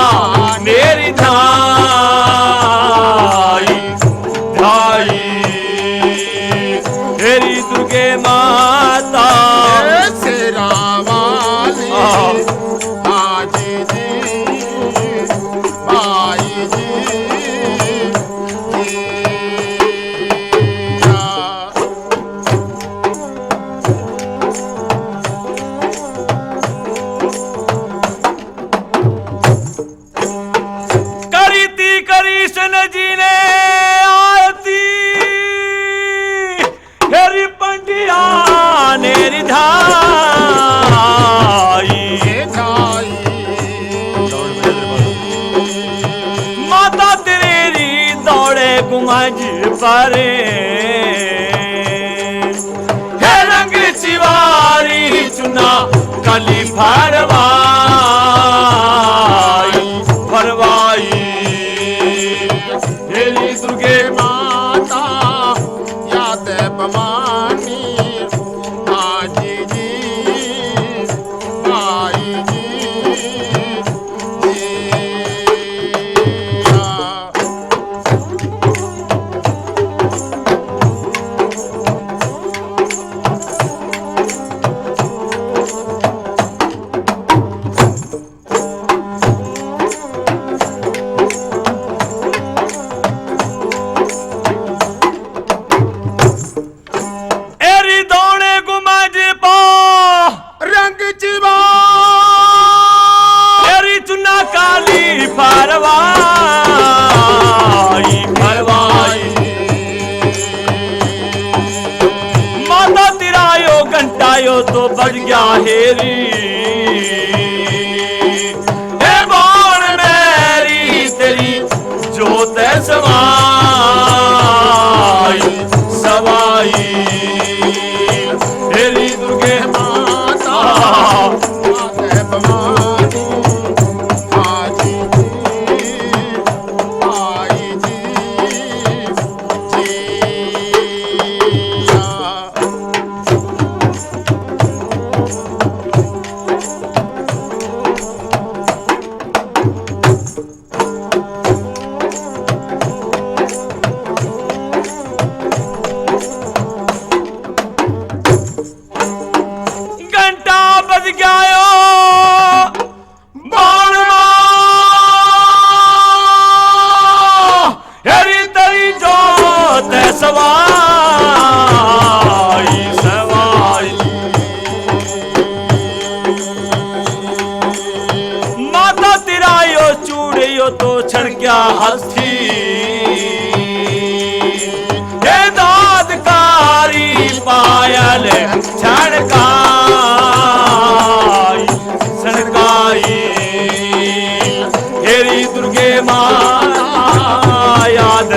मेरी धाई, धाई, तेरी दुर्गे माता। हे शेरा वाली, आह। बाजी जी, बाई जी, जी, आ। करी थी कृष्ण जी ने आरती, हेरी पंडिया नेरी धाई। माता तेरी दौड़े गुमाजी पर, हे रंग चिवारी चुना काली फरवाई, फरवाई। हेरी दुर्गे माता याद भवानी, आजी जी, आई जी, जी, आ। एरी दौड़े गुमाज पा रंग चिवा, एरी चुना काली फरवाई, फरवाई। माता तेरा यो घंटा यो तो बज गया हेरी। हे बाण मेरी तेरी जोत सवाई, सवाई। हेरी दुर्गे माता, माता भवानी, आजी जी, आई जी, जी, आ। घंटा बज गया यो बाण मा, हेरी तेरी जोत सवाई, सवाई। माता तेरा यो चूड़ियो तो छड़क्या हस्ती, हे दादकारी पायल छड़काई, छड़काई। हेरी दुर्गे माँ याद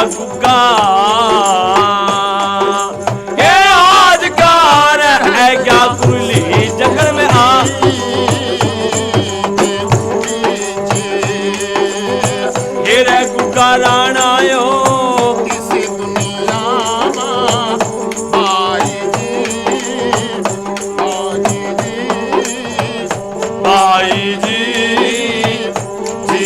गुग्गा, ए आज कार है क्या कुरली जंगल में आ। हे रे गुग्गा राणा आयो। इस दुनिया में भाई जी, भाई जी, भाई जी, जी।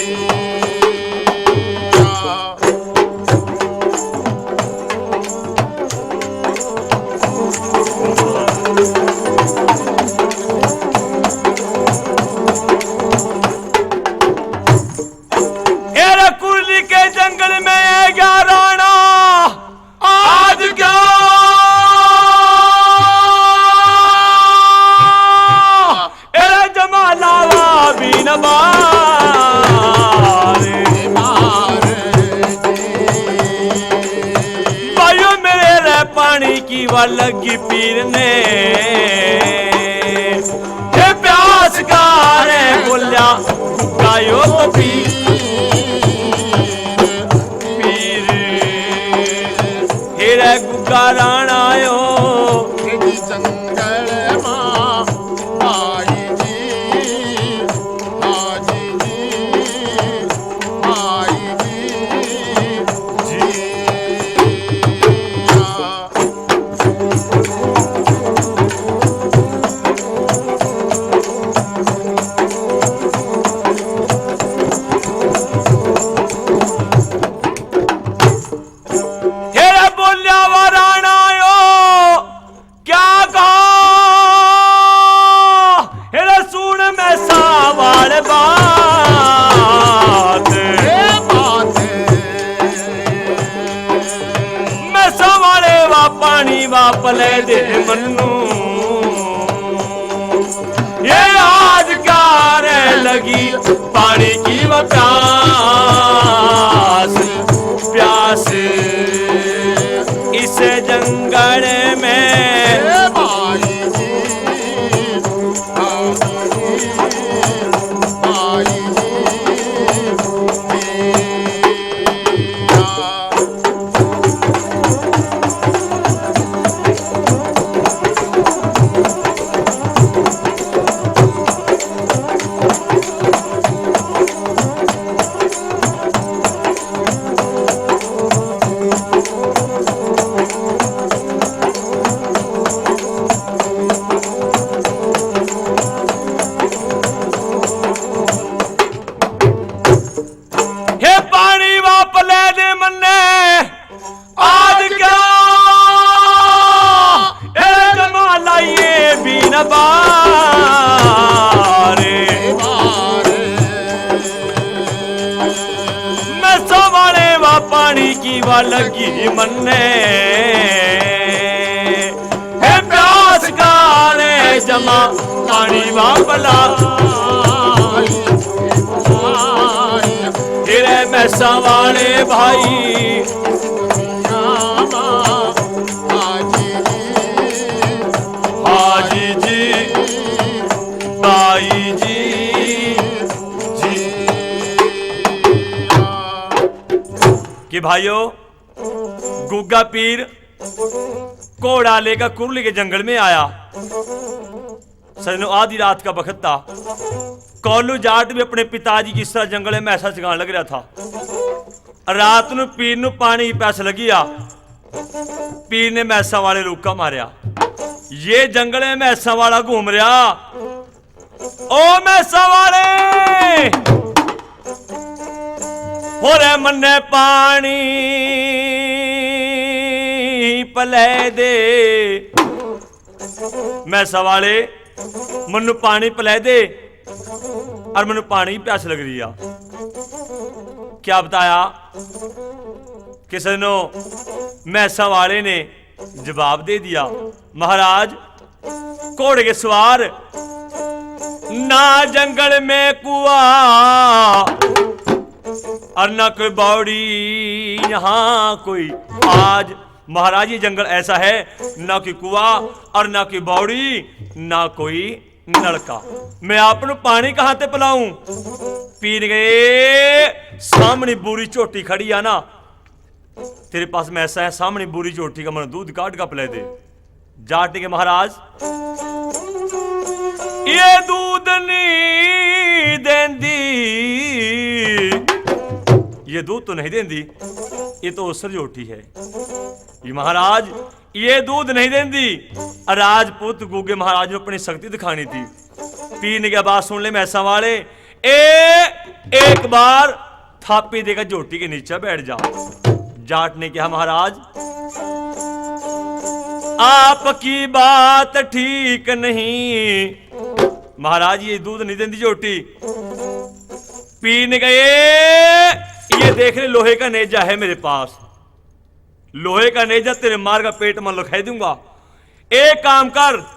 ए रे कुरली के जंगल में है गया राणा, आज क्या? ए रे जमा लावा बीन बार। भाइयों मेरे रे पानी की वा लगी पीर ने। हे प्यास का रे बोल्या, गुग्गा यो तो पीर, पीर। हे रे गुग्गा राणा आयो। जंगल मां भाई जी, भाई जी, भाई जी, जी। हेरे बोल्या वा राणा यो, क्या कहा? हेरे सुन मैं सावाल बात। ए बात। मैं सवाले वा पानी वा पले दे मन्नू। ये आज कार लगी पानी की वा प्यास, प्यास इस जंगल में। हे पानी वा पले दे मन्ने, आज क्या ए जमा लाइए बीन बारे। मैं सवाले वा पानी की वा लगी मन्ने। हे प्यास का रे जमा पानी वा पला। तेरे मैं सवाले भाई। हाजी जी, भाई जी, जी। कि भाइयों, गुग्गा पीर घोड़ा लेकर कुरली के जंगल में आया। सजनों, आधी रात का बखत था। कौलू जाट भी अपने पिताजी की तरह जंगल में ऐसा जगान लग रहा था। रात नू पीर नू पानी की प्यास लगी आ। पीर ने मैसा वाले रुक्का मारया। ये जंगल में मैसा वाला घूम रहा। ओ मैसा वाले, हो रे मन्ने पानी पले दे। मैसा वाले, मन्नू पानी पले दे और मन्नू पानी की प्यास लग रही है। क्या बताया किसनो? मैसा वाले ने जवाब दे दिया, महाराज, घोड़े के सवार, ना जंगल में कुआ और ना कोई बावड़ी, यहाँ कोई आज। महाराज, ये जंगल ऐसा है, ना कोई कुआ और ना कोई बावड़ी, ना कोई नलका। मैं आपनू पानी कहाँ ते पिलाऊं? पीर गए, सामने बुरी चोटी खड़ी है ना, तेरे पास में ऐसा है, सामने बोरी झोटी का मन दूध काट का पिला दे। जाट ने कहा, महाराज, ये दूध नहीं देंदी, ये दूध तो नहीं देंदी, ये तो उसर झोटी है। ये महाराज, ये दूध नहीं देंदी। राजपूत गूंगे महाराज ने अपनी शक्ति दिखानी थी। पीर ने कहा, बात सुन ले, मैं ऐसा वाले, ए, एक बार थापी देकर झोटी के नीचे बैठ जा। जाट ने कहा, महाराज, आपकी बात ठीक नहीं, महाराज, ये दूध नहीं देंदी झोटी। पीर ने कहा, ये देख ले, लोहे का नेजा है मेरे पास, लोहे का नेजा, तेरे मार का पेट में लुकाई दूंगा। एक काम कर,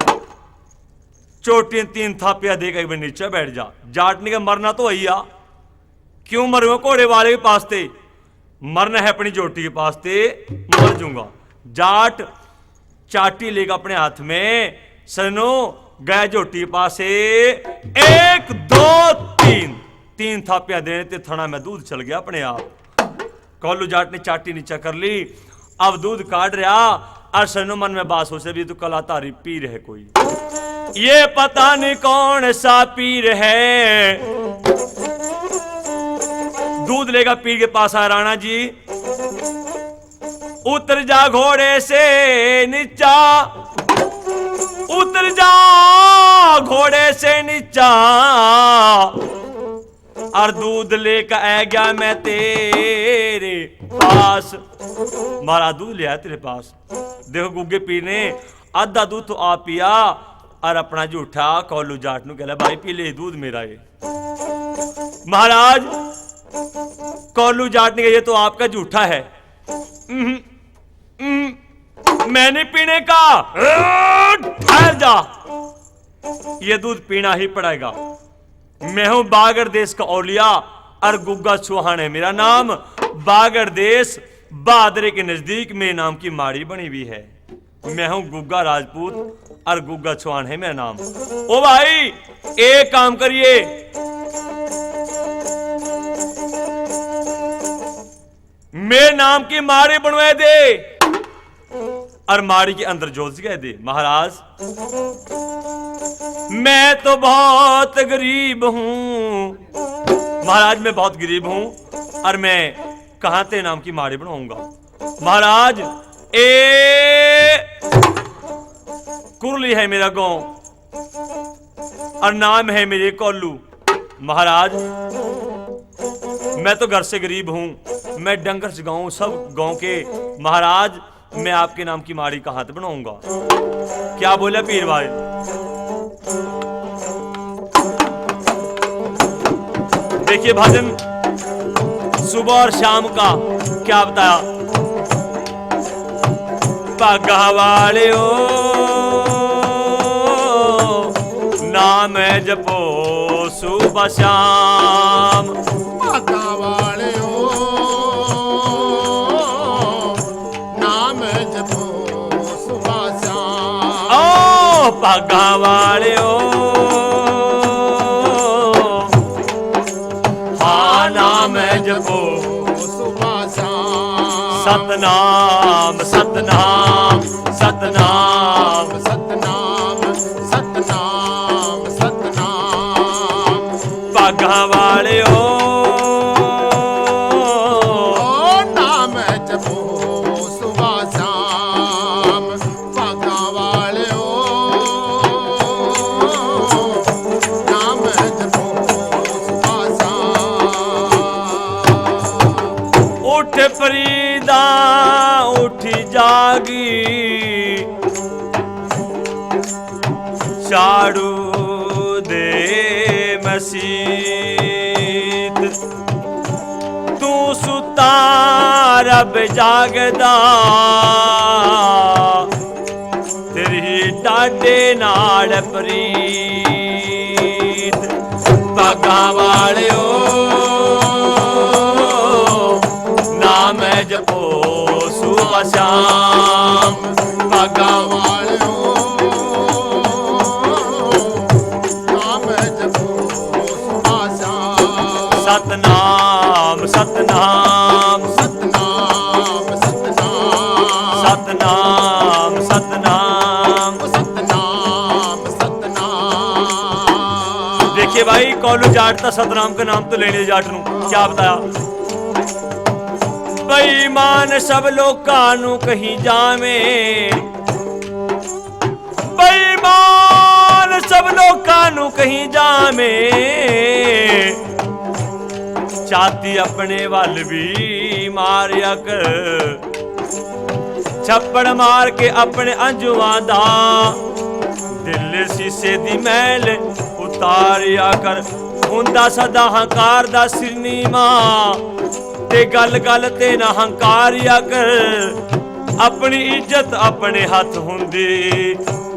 झोटी तीन थापिया दे के एक बार नीचे बैठ जा। जाट ने कहा, मरना तो वही आ, क्यों मरूंगा घोड़े वाले के पास ते, मरना है अपनी झोटी के पास ते, मर जूंगा। जाट चाटी लेकर अपने हाथ में, सनो, गया झोटी के पास से, एक, दो, तीन, तीन थापियां देने ते थना में दूध चल गया अपने आप। कोल्लू जाट ने चाटी नीचा कर ली, अब दूध काढ़ रहा। और सनो मन में बात सोचे, भी तू कला तारी पीर है कोई, ये पता नहीं कौन सा पीर है। दूध लेकर पीर के पास आया, राणा जी, उतर जा घोड़े से नीचा, उतर जा घोड़े से नीचा, और दूध लेकर आ गया मैं तेरे पास। महाराज, दूध ले आया तेरे पास। देखो, गुग्गे पीर ने आधा दूध तो आप पिया और अपना झूठा कोल्लू जाट नू कहला, भाई, पी ले, दूध मेरा है। महाराज, कोल्लू जाट ने कहा, ये तो आपका झूठा है। "उम्म, उम्म, मैं नहीं पीने का, ठहर जा, ये दूध पीना ही पड़ेगा। मैं हूं बागड़ देश का औलिया और गुग्गा चौहान है मेरा नाम। बागड़ देश बहादरे के नजदीक मेरे नाम की माड़ी बनी हुई है। मैं हूं गुग्गा राजपूत और गुग्गा चौहान है मेरा नाम। ओ भाई, एक काम करिए, मेरे नाम की माड़ी बनवा दे और माड़ी के अंदर जोत जगा दे।" महाराज, मैं तो बहुत गरीब हूं, महाराज, मैं बहुत गरीब हूं और मैं कहां तेरे नाम की माड़ी बनवाऊंगा? महाराज, ए कुरली है मेरा गांव और नाम है मेरे कोल्लू। महाराज, मैं तो घर से गरीब हूं, मैं डंगर चगाऊं सब गांव के। महाराज, मैं आपके नाम की माड़ी कहां तै बनवाऊंगा? क्या बोला पीर भाई? देखिए भजन सुबह और शाम का क्या बताया। भागा वाले हो, नाम जपो सुबह शाम। भागा वाले हो, नाम जपो सुबह शाम। ओ भागा वाले हो, हाँ, नाम जपो सुबह शाम। सतनाम, सतनाम, सतनाम, सतनाम, सतनाम, सतनाम। भागा वाले हो, ओ नाम जपो सुबह शाम। भागा वाले हो, नाम जपो सुबह शाम। उठ फरीदा, उठ जागी, झाड़ू दे मसीत। तू सुता रब जागदा, तेरी टाडे नाल प्रीत। भागा वाले हो, नाम जपो सुबह शाम। भागा वाले हो, नाम जपो सुबह शाम। सतनाम, सतनाम, सतनाम, भाई, कौलू जाट था, सतनाम का नाम तो लेने जाट नू क्या बताया। बेईमान सब लोकां नू कहीं जावे, बेईमान सब लोकां नू कहीं जावे, छाती अपने वल भी मारया कर। छप्पड़ मार के अपने अंजुआं दा, दिल शीशे दी मैल उतारया कर। हुंदा सदा हंकार दा सिर नीमा, ते गल गल ते ना हंकारया कर। अपनी इज्जत अपने हथ हुंदी,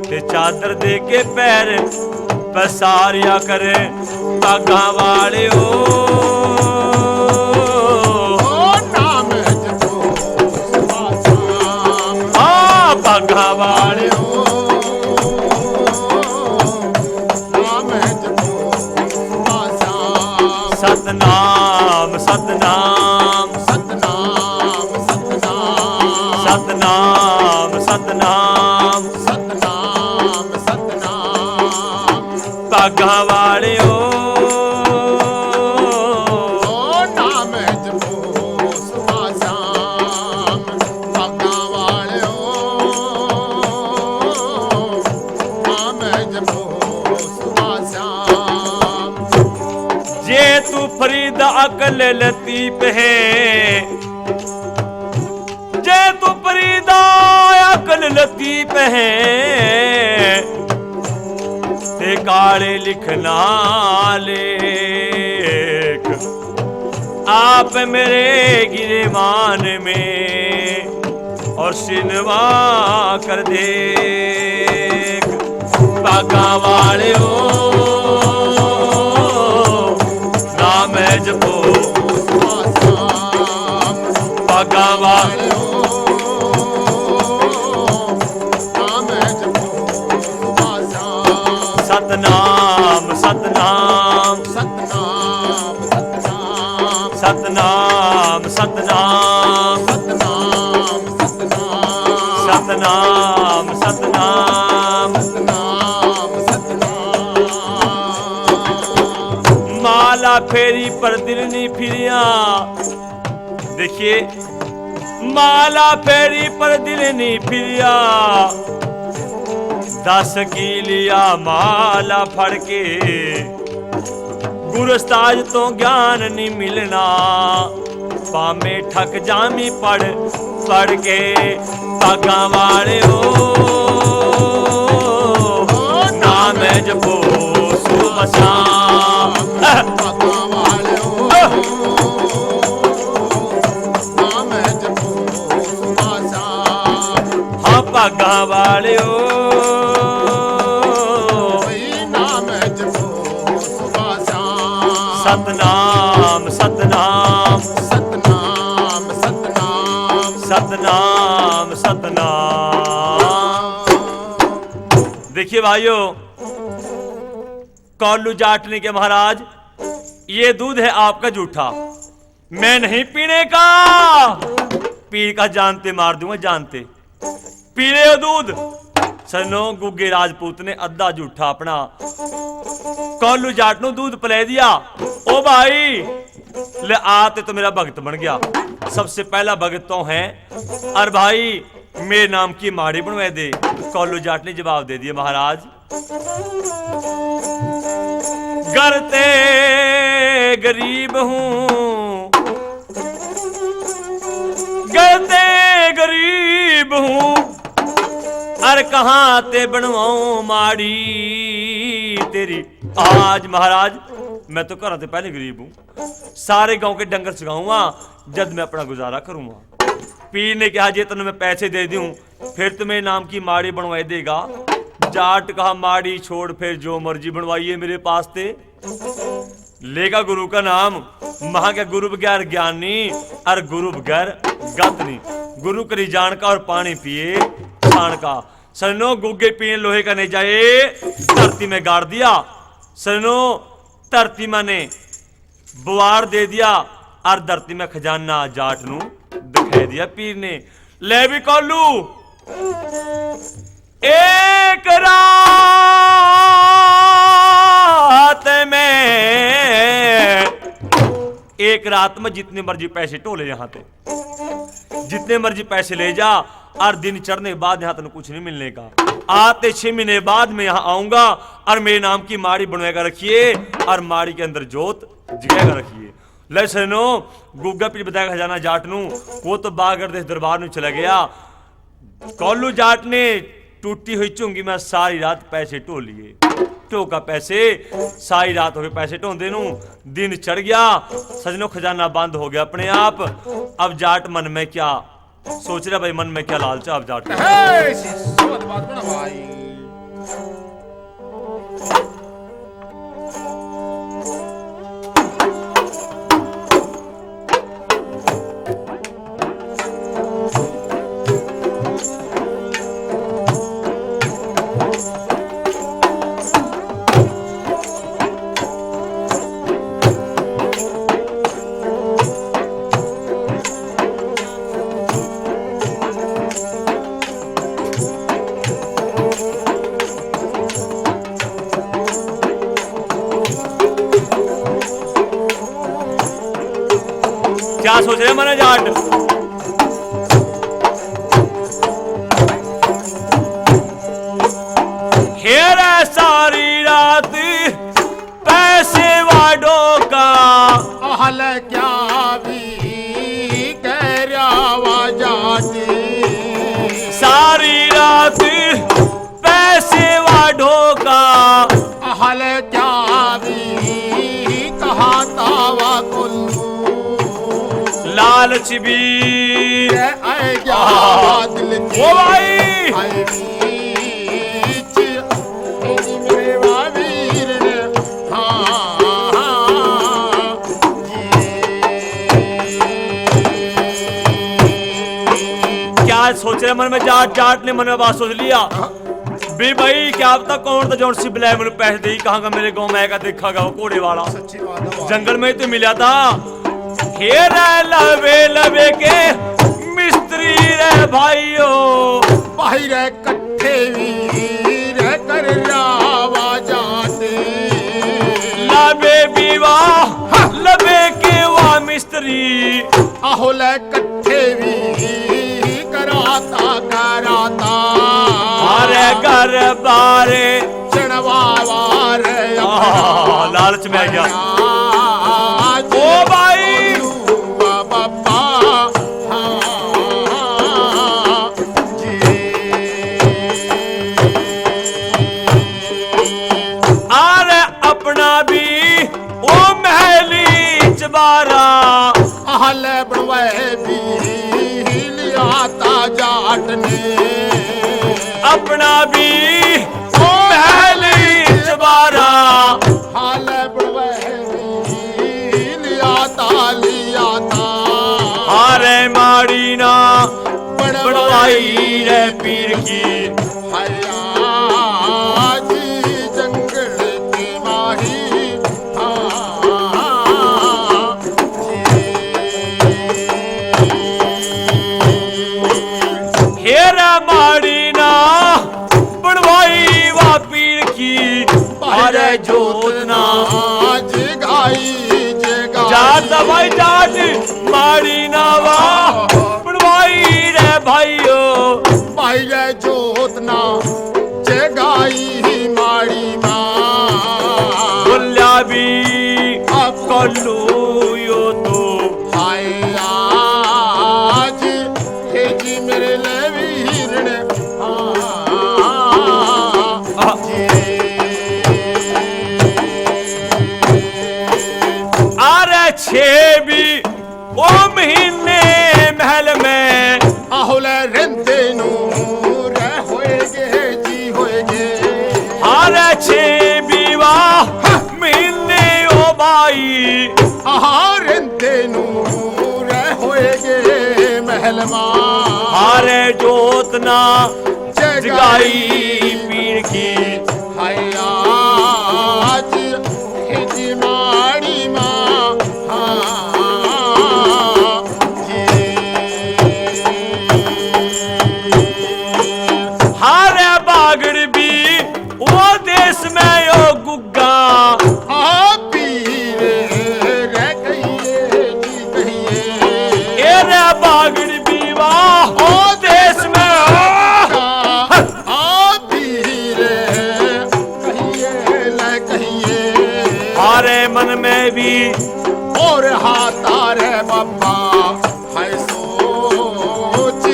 ते चादर दे के पैर पसारया कर। भागां वाले ओ, ओ नाम है जपो सुबह शाम। आ, भागां वाले ओ, नाम है जपो सुबह शाम। सतनाम, सतनाम। सतनाम, सतनाम। सतनाम, सतनाम। सतनाम, सतनाम। भागां वाले ओ, ओ नाम जपो सुबह शाम। भागां वाले ओ, नाम जपो सुबह शाम। जे तू फरीद अकल लतीफ है, जे तू फरीदा अकल लतीफ है, ते काले लिखना लेख आप मेरे गिरेबान में और सिनवा कर देख। भागां वाले ओ, नाम है जपो। भागां वाले ओ, नाम है जपो। सतनाम, सतनाम। सतनाम, सतनाम। सतनाम, सतनाम। सतनाम, सतनाम। सतनाम, सतनाम। सतनाम, सतनाम। माला फेरी पर दिल नहीं फिरिया। देखिए, माला फेरी पर दिल नहीं फिरिया। दस की लिया माला फड़ के, गुरु उस्ताद तो ज्ञान नहीं मिलना। पामे ठक जामी पढ़ पढ़ के। भागां वाले ओ, नाम है जपो सुबह शाम। भागां वाले ओ, नाम है जपो सुबह शाम। हाँ, भागां वाले ओ, नाम है जपो सुबह शाम। सतनाम, सतनाम। सतनाम, सतनाम। सतनाम, सतनाम। देखिए भाइयों, कौलू जाट ने कहा, महाराज, ये दूध है आपका जूठा, मैं नहीं पीने का। पीर का जानते मार दूंगा, जानते। पी ले ओ दूध। सजनो, गुग्गे राजपूत ने अद्धा जूठा अपना कौलू जाट नू दूध पिला दिया। ओ भाई, ले आ, ते तो मेरा भगत बन गया। सबसे पहला भगत तो है। अर भाई, मेरे नाम की माड़ी बनवा दे। कौलू जाट ने जवाब दे दिया, महाराज, घर ते गरीब हूँ, घर ते गरीब हूँ, अर कहाँ ते बनवाऊं माड़ी तेरी। आज महाराज, मैं तो घरां ते पहले गरीब हूँ, सारे गांव के डंगर चगाऊंगा, जद मैं अपना गुजारा करूंगा। पीर ने कहा, जे तन्ने मैं पैसे दे दूं, फिर तो मेरे नाम की माड़ी बनवाई देगा। जाट कहा, माड़ी छोड़, फिर जो मर्जी बनवाइए मेरे पास ते। लेगा गुरु का नाम, महा के गुरु बगैर ज्ञान नहीं, अर गुरु बगैर गत नहीं। गुरु करी जान का और पानी पिए छान का। सजनो, गुग्गे पीर ने लोहे का नेजा धरती में गाड़ दिया। सजनो, धरती माने बवार दे दिया, अर धरती में खजाना जाट नू दिखा दिया पीर ने। ले भी कौलू, एक रात में एक रात में जितने मर्जी पैसे टोले यहाँ तो, जितने मर्जी पैसे ले जा, और दिन चढ़ने के बाद यहाँ तन कुछ नहीं मिलने का। आते छह महीने बाद मैं यहाँ आऊंगा और मेरे नाम की माड़ी बनवा कर रखिए और माड़ी के अंदर जोत जगा कर रखिए। ले सुनो, गुग्गा पीर बताया खजाना जाट नू, वो तो बागड़ देश दरबार नू चला गया। कौलू जाट ने टूटी हुई चुंगी में सारी रात पैसे टो लिए। टो का पैसे, सारी रात हो गई पैसे टोंदे नू। दिन चढ़ गया, सजनो, खजाना बंद हो गया अपने आप। अब जाट मन में क्या सोच रहा भाई, मन में क्या लालच है अब जाट का? हे, सोच बात बना भाई। क्या सोच रहे मने जाट? हेरा सारी रात पैसे वाडो का। हल क्या भी कह रहा वा जाट। सारी रात पैसे वाडो का। हल क्या भी कहा तावा कुल्लू। लालच भी। आए क्या हाँ। दिल की। ओ भाई। आए बीच मेरे वीर ने। हाँ, हाँ, हाँ। क्या सोच रहे मन में जाट, जाट ने मन में बात सोच लिया। बे भाई, क्या पता कौन था जौन सी बुलाए मैंने पैसे दे, कहाँ का मेरे गांव में आएगा, देखा गया वो कोड़े वाला। सच्ची बात है भाई। जंगल में तो मिला था। हे रे लवे लवे के मिस्त्री रे भाइयों। भाई रे कट्ठे वीर कर रावा जाते। लवे विवाह लवे के वा मिस्त्री। आहो ले कट्ठे भी कराता कराता। अरे घर बार चढ़वावा रे आह, अपना लालच में आ गया। आज ओ भाई। बोलूआ बाबा। हाँ, जी। अरे अपना भी ओ महली चबारा। हाल बनवाए भी लिया था जाट ने। अपना भी ओ महली चबारा। हाल बनवाए भी लिया था, लिया था। हारे माड़ी ना बनवाई। बनवाई रे पीर की। हया जी जंगल के माही। हाँ, हेरा माड़ी ना बनवाई वा पीर की। अरे जोत ना जगाई, जगाई। जाट भाई जाट, माड़ी ना वा बनवाई रे भाइयों। भाई रे जोत ना जगाई ही माड़ी माँ। बोल्या भी अब कलू यो तो। हाय आज हे जी मेरे ले वीर ने। आ, आ, जी। अरे छे भी ओ महीने महल में। आहो ले रहंदे नू रे होएगे जी होएगे। हारे छे विवाह महीने ओ भाई। आहो रहंदे नू रे होएगे महल माँ। हारे जोत ना जगाई पीर की। हाय आज हिज माड़ी माँ। हाँ, जी। हारे बागड़ भी वो देश में यो गुग्गा। आ पीर रह गई है। मन में भी। और हाथा रे बाबा है सोच,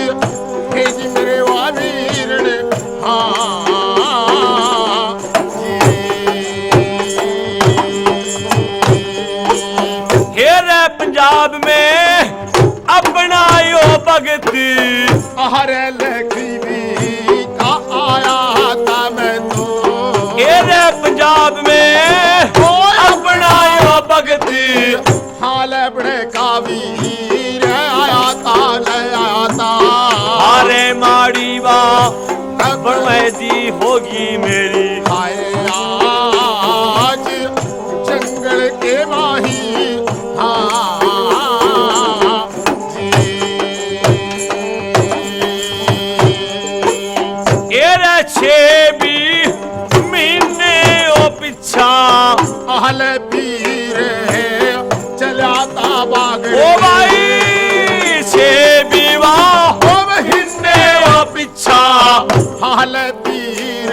हे जी मेरे वावीरण, हाँ जी। हे रे पंजाब में अपना यो भगत। अरे लखवी का आया था मैं तो। ए रे पंजाब में ओए अपना यो भगत। हाल बड़े कावीर आया था, ले आया था। अरे माड़ी वा बनवाई दी होगी मेरी। हाय आज जंगल के माही, हाँ। एरे छे भी महीने ओ पिछा। अहल पीर है चला था बागड़। ओ भाई, छे भी वाह ओ महीने ओ पिछा। अहल पीर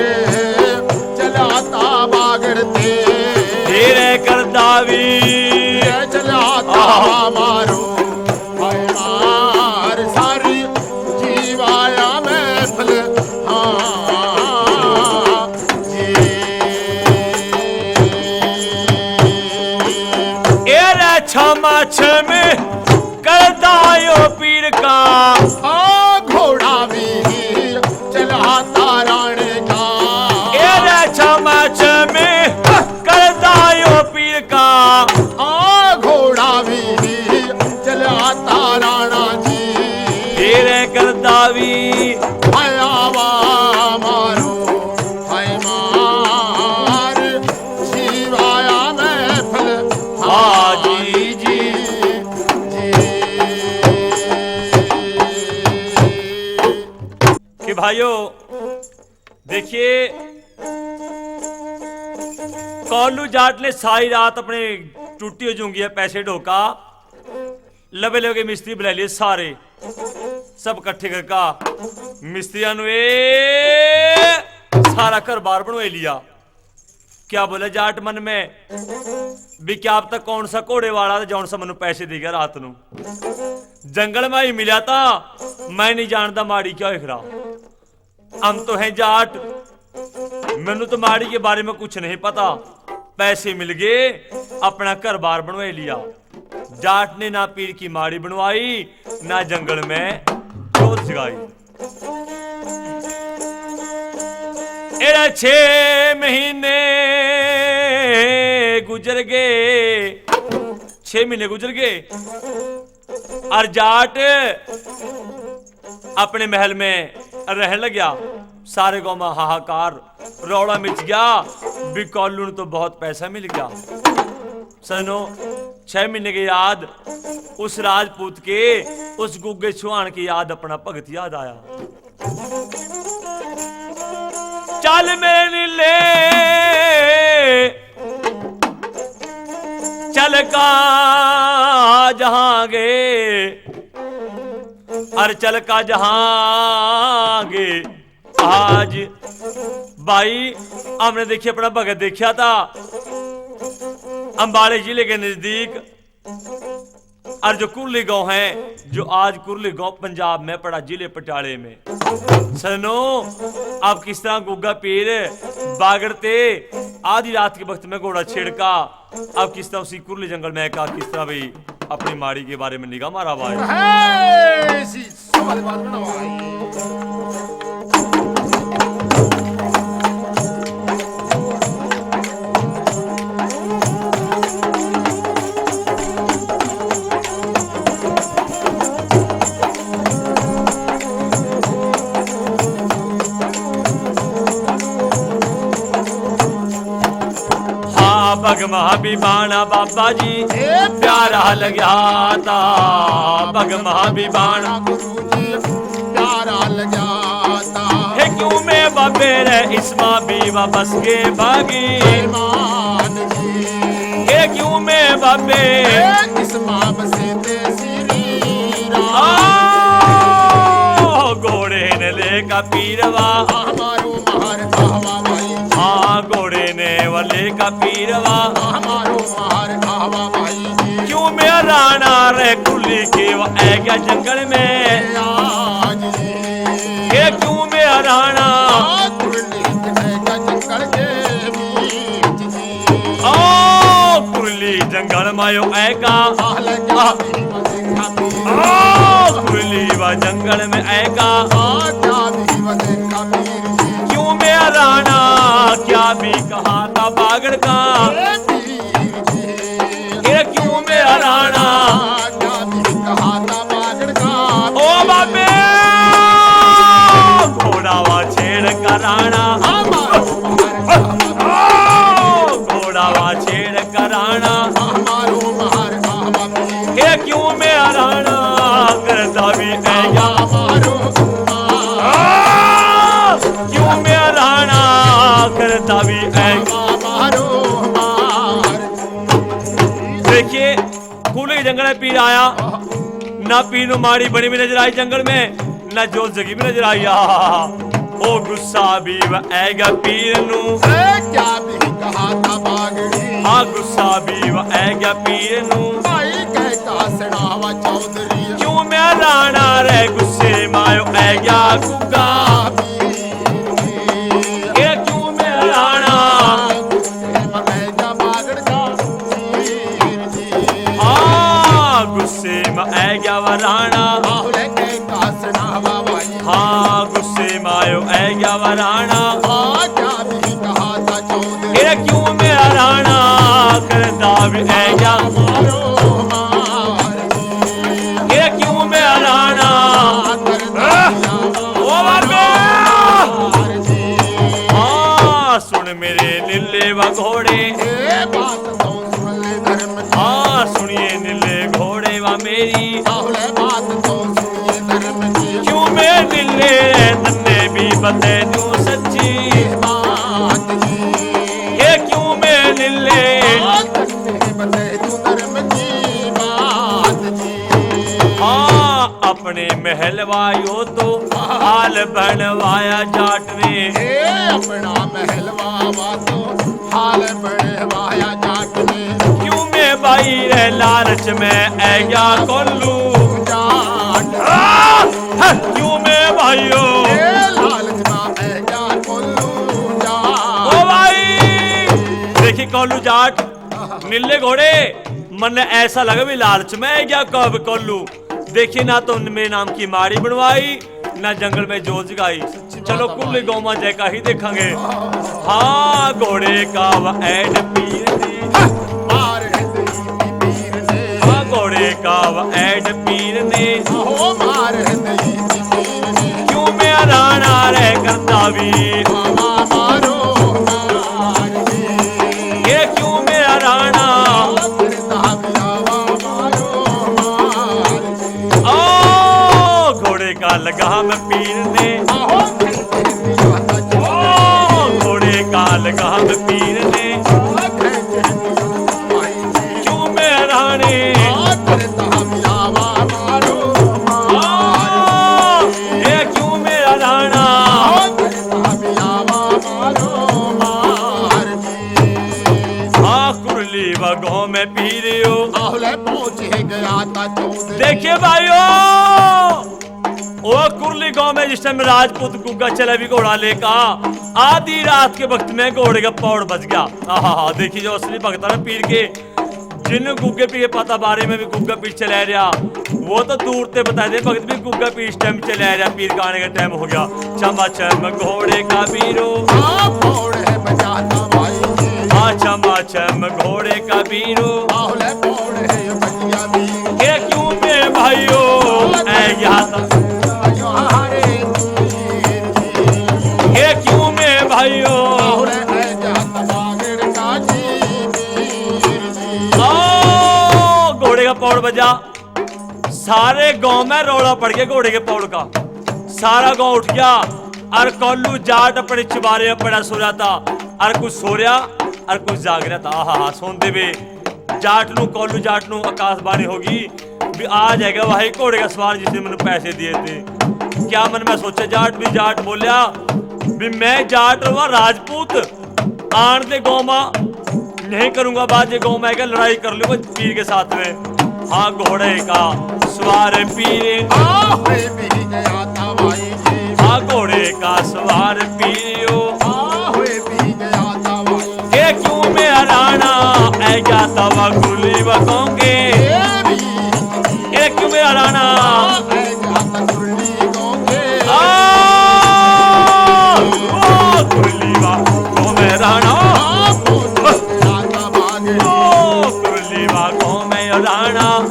चला था बागड़ ते। तेरे करदावी ये चला था आह। मारो। हाय मार सारी जीवाया महफल, हाँ जी। ए रे छमा छम करदायो पीर का। आ घोड़ा भी चला ताराने का। ए रे छमा छम करदायो पीर का। आ घोड़ा भी चला ताराना जी। तेरे करदावी। हाय आवा मारो, हाय मार, जीवाया महफल। हाँ जी, जी, जी। कि भाइयों, देखिए, कौलू जाट ने सारी रात अपने टूटी हुई जूंगी है, पैसे ढोका, लबे लबे के मिस्त्री बुला लिए सारे, सब इकट्ठे करका मिस्त्रियां ने सारा घर बार बनवा लिया। क्या बोले जाट मन में भी, क्या अब तक कौन सा घोड़े वाला था, जौन सा मनु पैसे दे गया रात नु? जंगल में ही मिला था, मैं नहीं जानता माड़ी क्या होख रहा। हम तो हैं जाट, मैनू तो माड़ी के बारे में कुछ नहीं पता। पैसे मिल गए, अपना घर बार बनवा लिया। जाट ने ना पीर की माड़ी बनवाई, ना जंगल में जोत जगाई। एड़ा छे महीने गुजर गए, छे महीने गुजर गए। और जाट अपने महल में रहन लग्या। सारे गांव में हाहाकार, रौला मिच गया। भी कौलू ने तो बहुत पैसा मिल गया। सजनो, छह महीने के याद उस राजपूत के, उस गुग्गे सुहान की याद, अपना भगत याद आया। चल मेरे लीले, चल का जहांगे, अर चल का जहांगे आज। भाई, हमने देखिए अपना भगत देखा था अंबाले जिले के नजदीक, और जो कुरली गांव है, जो आज कुरली गांव पंजाब में पड़ा, जिले पटियाले में। सजनो, अब किस तरह गुग्गा पीर बागड़ ते आधी रात के वक्त में घोड़ा छेड़का, अब किस तरह उसी कुरली जंगल में का, किस तरह भाई अपनी माड़ी के बारे में निगाह मारा भाई। है, इसी सवाल बात बनाओ भाई। हाँ, बगमा भी बाणा बाबा जी ए प्यारा लग्या था, बगमा भी बाणा गुरु जी प्यारा लग्या था। हे क्यों में बाबे रे इसमा भी वापस के भागी। मान जी। हे क्यों में बाबे ए इसमा बसे ते श्री राम। आ, घोड़े ने लेका पीरवा। हमारू महर कहवा भाई। हाँ, घोड़े ने लेका पीरवा। हमारो मार आवा भाई जी। क्यों मेरा राणा रे कुली के वा ऐ गया जंगल में। आज जी। ये क्यों मेरा राणा। आ, कुली के जंगल के बीच जी। ओ कुली जंगल मायो ऐ का। आ, लगा आ। भी मजे खाती। ओ कुली वा जंगल में ऐ का। आ, क्या भी मजे खाती। क्यों मेरा राणा क्या भी कहा था बागड़ का। ए क्यों मेरा राणा। ओ बाबे, घोड़ा वा छेड़ का राणा। ओ घोड़ा वा छेड़ का राणा। ए क्यों मेरा राणा करता भी ऐ गया। आ, क्यों मेरा राणा करता भी ऐ। देखिए, कुली जंगल में पीर आया, ना पीर नू माड़ी बनी भी नजर आई जंगल में, ना जोत जगी भी नजर आई। आहा, ओ गुस्सा भी वा ऐ गया पीर नू। ए, क्या भी कहा था बागड़ी। हाँ, गुस्सा भी वा ऐ गया पीर नू। भाई कह का सड़ावा चौधरी। क्यों मेरा राणा रे गुस्से मायो ऐ गया गुग्गा। ये क्यों मेरा राणा। गुस्से में ऐ गया बागड़ का। हाँ, गुस्से में ऐ गया वा राणा। हाँ, गुस्से में आयो ऐ गया वा राणा। ए क्यों मेरा राणा करता भी ऐ गया। ए क्यों मेरा राणा। ओ बाबे। हाँ, सुन मेरे नीले वा घोड़े। हाँ, सुनिए नीले घोड़े वा मेरी। क्यों मैं नीले तन्ने भी बते दूं सच्ची। ये क्यों मैं नीले। हाँ, अपने महल वा यो तो हाल बनवाया जाट ने। ए, अपना महल वा तो हाल बनवाया जाट ने। क्यों मैं भाई रे लालच में ऐ गया कोल्लू जाट। आ, है, क्यों मैं भाइयों। ए, लालच में ऐ गया कोल्लू जाट। ओ भाई, देखी कोल्लू जाट, नीले घोड़े, मन्ने ऐसा लगे भी लालच में ऐ गया कब कोल्लू। देखिए ना तो मेरे नाम की माड़ी बनवाई, ना जंगल में जोत जगाई। चलो कुल गाँव में जय का ही देखेंगे। हाँ, घोड़े का वा ऐड पीर ने। मार है तेरी पीर ने। हाँ, घोड़े का वा ऐड पीर ने। हो मार है तेरी पीर ने। क्यों मेरा राणा रे करता भी। मामा मारो मार जी। ये क्यों मेरा राणा। करता भी आवा मारो मार। ओ घोड़े का लगाम पीर ने। ओ घोड़े का लगाम पीर ने। क्यों मेरा राणे। ओ, ये क्यों मेरा राणा। हाँ, कुरली वा गाँव में पीरियो। आहुले पहुंच ही गया था चौधरी। देखिए भाइयों, ओ कुरली गांव में जिस टाइम राजपूत गुग्गा चला भी घोड़ा लेका, आधी रात के वक्त में घोड़े का पौड़ बज गया। आहा, देखिए जो असली भगत है पीर के, जिन गुग्गे पीर के पता बारे में भी गुग्गा पीर चला रहा, वो तो दूर ते बता दे, भगत भी गुग्गा पीर इस टाइम चला रहा, पीर गाने का टाइम हो गया। चमा चम घोड़े का बीरो। हाँ, पौड़ है बजाता भाई जी। हाँ, चमा चम घोड़े का बीरो। आहुले पौड़ है बजिया भी। ये क्यों में भाइयों, ऐ गया था। ये क्यों में भाइयों। आहुले ऐ गया था बागड़ का जी। ओ, घोड़े का पौड़ बजा। सारे गांव में रौला पड़ गया घोड़े के पौड़ का। सारा गांव उठ गया और कोल्लू जाट अपने चुबारे में पड़ा सो रहा था, और कुछ सो रहा और कुछ जाग रहा था। आहा हा, सोंदे वे जाट नू, कोल्लू जाट नू आकाशवाणी होगी भी आ जाएगा वही घोड़े का सवार जिसने मैंने पैसे दिए थे। क्या मन में सोचा जाट भी, जाट बोलिया भी मैं जाट रहा राजपूत, आन दे गौ माँ, नहीं करूंगा बाजे गौ माँ, क्या लड़ाई कर लूंगा पीर के साथ में। हाँ, घोड़े का सवार पीर। हाँ, घोड़े का सवार पीरियो। के क्यों में हराना, ऐ क्या तवा कुली वकोंगे। के क्यों में हराना। आ, ओ कुली वा, गौ में राणा। ओ कुली वा, गौ में राणा।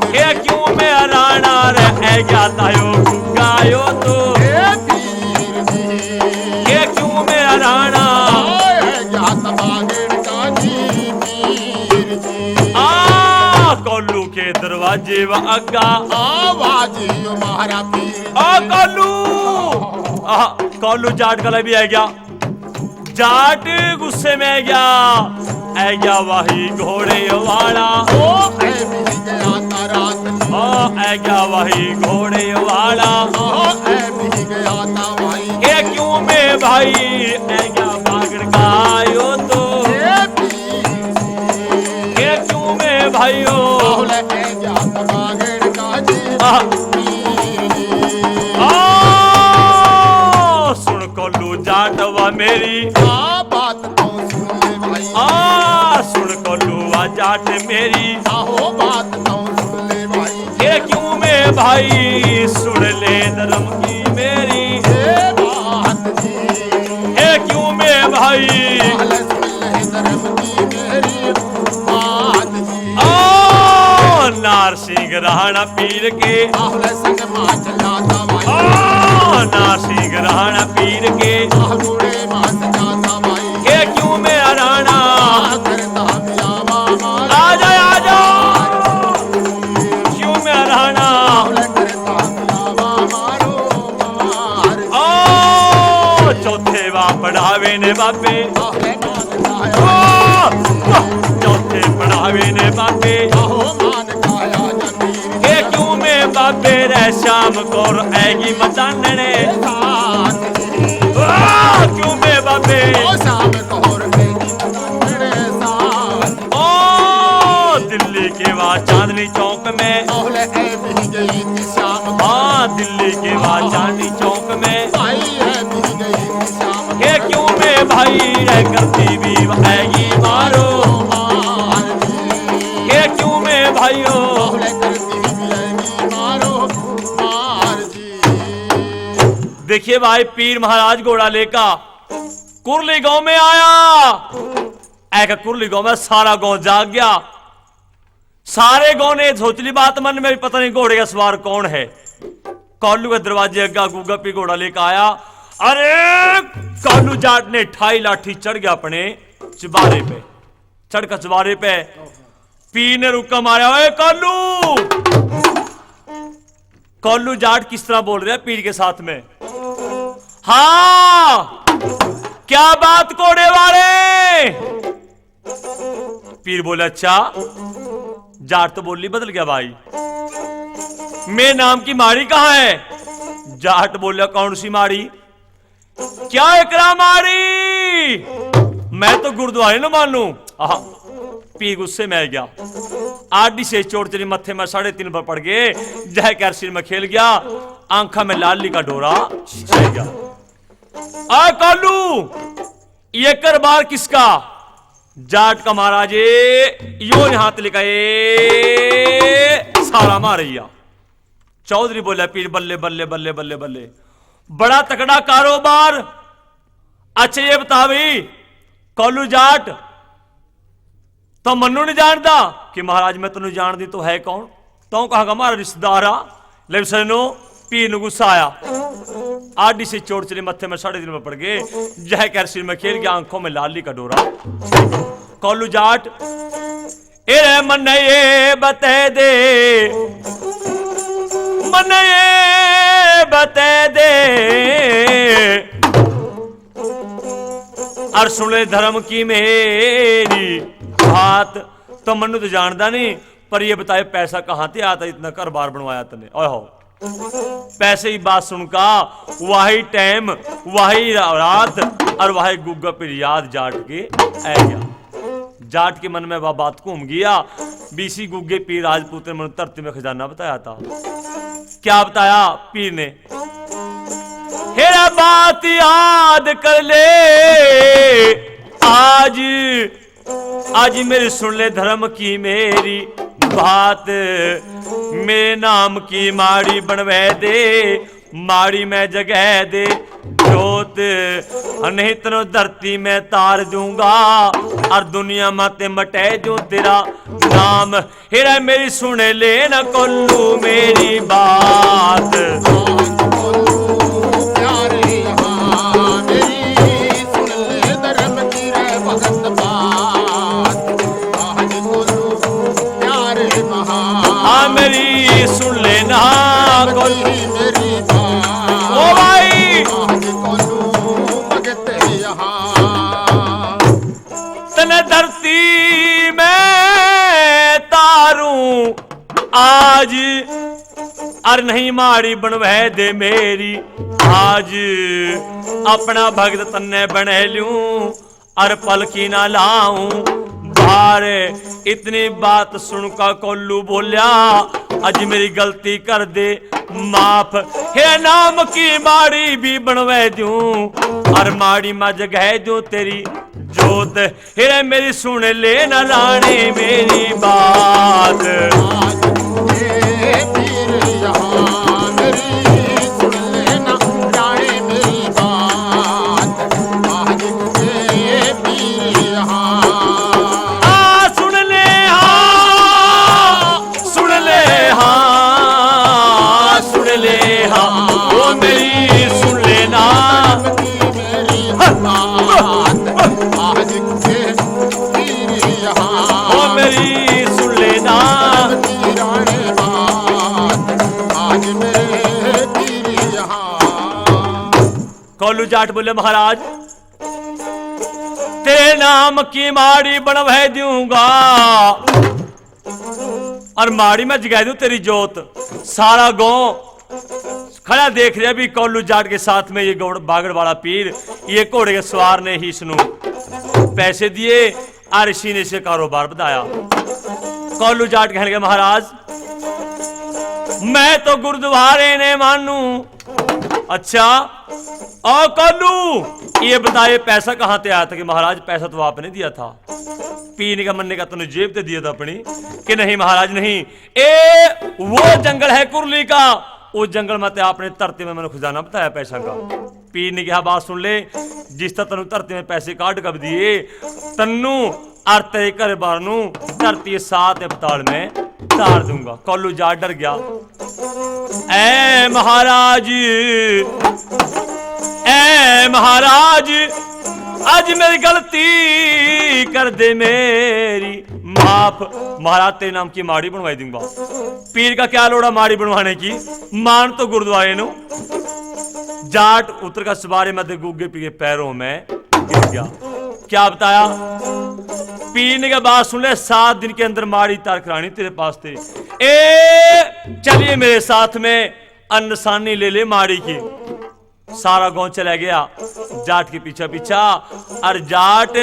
के क्यों में राणा रे, ऐ क्या तायो गायो तो। के क्यों में राणा। आ, कोल्लू के दरवाजे व अग्गा। आवाज यो म्हारा पीर। आ, कोल्लू। आ, कोल्लू जाट कला भी आ गया। जाट गुस्से में आ गया। ऐ गया वही घोड़े वाला। ओ, ऐ भी गया था रात। ओ, ऐ गया वही घोड़े वाला। ओ, ऐ भी गया था भाई। के क्यों में भाई, ऐ गया बागड़ का आयो तो। के क्यों में भाइयो। आह। आ, सुन कोल्लू जाट वा मेरी। आ, बात तो सुन ले भाई। आ, सुन कोल्लू वा जाट मेरी। आहो, बात तो सुन ले भाई। के क्यों में भाई, सुन ले धर्म की मेरी। ए बात जी। के क्यों में भाई। आले सुन ले धर्म की मेरी बात जी। ओ नार सिंह राणा पीर के। आले संग मां चला था भाई। ओ नार सिंह राणा पीर के। आहुड़े मां चला था भाई। के क्यों में हराना। आ करता भी आवा मारो। आ जा, आ जा। क्यों में हराना। ओ, चौथे वा पढ़ावे ने बाबे। ओ, चौथे पढ़ावे ने बाबे। के क्यों में बाबे रे श्याम कौर ऐगी मचानने। ओ, क्यों में बाबे। ओ, दिल्ली के वा चांदनी चौक में। हाँ, दिल्ली के वा चांदनी चौक में। के क्यों में भाई रे करती भी आएगी मारो। के क्यों में भाइयों। देखिए भाई, पीर महाराज घोड़ा लेका कुरली गांव में आया। ऐ का कुरली गांव में सारा गांव जाग गया। सारे गांव ने सोच ली बात मन में, पता नहीं घोड़े का सवार कौन है। कालू के दरवाजे अग्गा गुग्गा पी घोड़ा लेकर आया। अरे कालू जाट ने ठाई लाठी चढ़ गया अपने चबारे पे, चढ़ का चबारे पे। पीर ने रुक्का मारा, "ओए कालू।" कालू जाट किस तरह बोल रहा है पीर के साथ में, "हाँ, क्या बात घोड़े वाले?" पीर बोले, "अच्छा।" जाट तो बोली बदल गया भाई, "मेरे नाम की माड़ी कहाँ है?" जाट बोला, "कौन सी माड़ी? क्या एकरा मारी? मैं तो गुरुद्वारे न मानू।" आहा, पीर गुस्से में आ गया। आडी से चोट चली, मत्थे में साढ़े तीन पर पड़ गए। जय कर सिर में खेल गया, आंखा में लाली का डोरा चढ़ गया। आ कालू, ये कर बार किसका? जाट का महाराज, यो हाथ लिखाए, सारा मारैया। चौधरी बोला, "पीर बल्ले, बल्ले, बल्ले, बल्ले, बल्ले, बड़ा तगड़ा कारोबार। अच्छा ये बता भाई, कालू जाट, तो मन्नू नहीं जानता?" कि महाराज, मैं तन्नू जान दी तो है कौन? तो कहा, "हमारा रिश्तेदार आ।" ले सजनो, पीर ने गुस्सा आया। आडी से चोट चली, मत्थे में साढ़े तीन में पड़ गए। जय कर सिर में खेल गया, आंखों में लाली का डोरा। कालू जाट, "ए रे मन्ने ये बता दे, मन्ने ये बता दे, और सुन ले धर्म की मेरी बात।" तो मन्नू तो जानता नहीं, पर ये बताए, पैसा कहाँ ते आता, इतना घर बार बनवाया तने? ओए हो, पैसे की बात सुनका, वही टाइम, वही रा-, रात, और वह गुग्गा पीर याद जाट के आ गया। जाट के मन में वह बात घूम गया, बीसी गुग्गे पीर राजपूत ने मन धरती में खजाना बताया था। क्या बताया पीर ने? हेरा बात याद कर ले आज, आज मेरी सुन ले धर्म की मेरी बात, मेरे नाम की माड़ी बनवा दे, माड़ी में जगह दे जोत, नहीं तनो धरती में तार दूंगा और दुनिया माते मटे जो तेरा नाम। हेरा मेरी सुन ले ना कोल्लू मेरी बात। हाँ मेरी सुन लेना कोल्लू। ओ भाई, तने धरती में तारूं आज, अर नहीं माड़ी बनवा दे मेरी आज, अपना भगत तन्ने बने लूं अर पलकी ना लाऊं बाहर। इतनी बात सुनका कोल्लू बोल्या, आज मेरी गलती कर दे माफ, हे नाम की माड़ी भी बनवा दूं अर माड़ी में जगह दूं तेरी जोत। हेरे मेरी सुन ले ना रानी मेरी बात। आज ये पीर यहाँ मेरी सुन ले ना रानी मेरी बात। आज ये पीर यहाँ। आ, सुन ले हाँ, सुन ले हाँ, सुन ले हाँ, ओ मेरी सुन लेना। ओ मेरी सुन लेना। कोल्लू जाट बोले, महाराज, तेरे नाम की माड़ी बनवा दूंगा और माड़ी में जगा दूं तेरी जोत। सारा गांव खड़ा देख रहा भी कोल्लू जाट के साथ में ये गौड़-, बागड़ वाला पीर, ये घोड़े के सवार ने ही इसनू पैसे दिए और इसी ने इसे कारोबार बताया। कोल्लू जाट कहने के, महाराज, मैं तो गुरुद्वारे ने मानू। अच्छा, ओ कोल्लू, ये बताए पैसा कहाँ ते आया था? कि महाराज, पैसा तो आपने दिया था। पीर ने कहा, मन्ने का तन्ने जेब ते दिया था अपनी? कि नहीं महाराज, नहीं, ए वो जंगल है कुरली का, उस जंगल में ते आपने धरती में मैंने खजाना बताया पैसा का। पीर ने कहा, बात सुन ले, जिस तरह तन्नू धरती में पैसे काट कर दिए, तन्नू और तेरे घर बार नू धरती सात पाताल में तार दूंगा। कोल्लू जाट डर गया। ए महाराज, ए महाराज, आज मेरी गलती कर दे मेरी माफ। महाराज, तेरे नाम की माड़ी बनवाई दूंगा। पीर का क्या लोड़ा माड़ी बनवाने की, मान तो गुरुद्वारे नू। जाट उतर का सवारे में दे गुग्गे पीर के पैरों में गिर गया। क्या बताया? पीर ने कहा, बात सुन ले, सात दिन के अंदर माड़ी तैयार करानी तेरे पास थे। ए, चलिए मेरे साथ में, और निशानी ले ले माड़ी की। सारा गांव चला गया जाट के पीछा पीछा, और जाट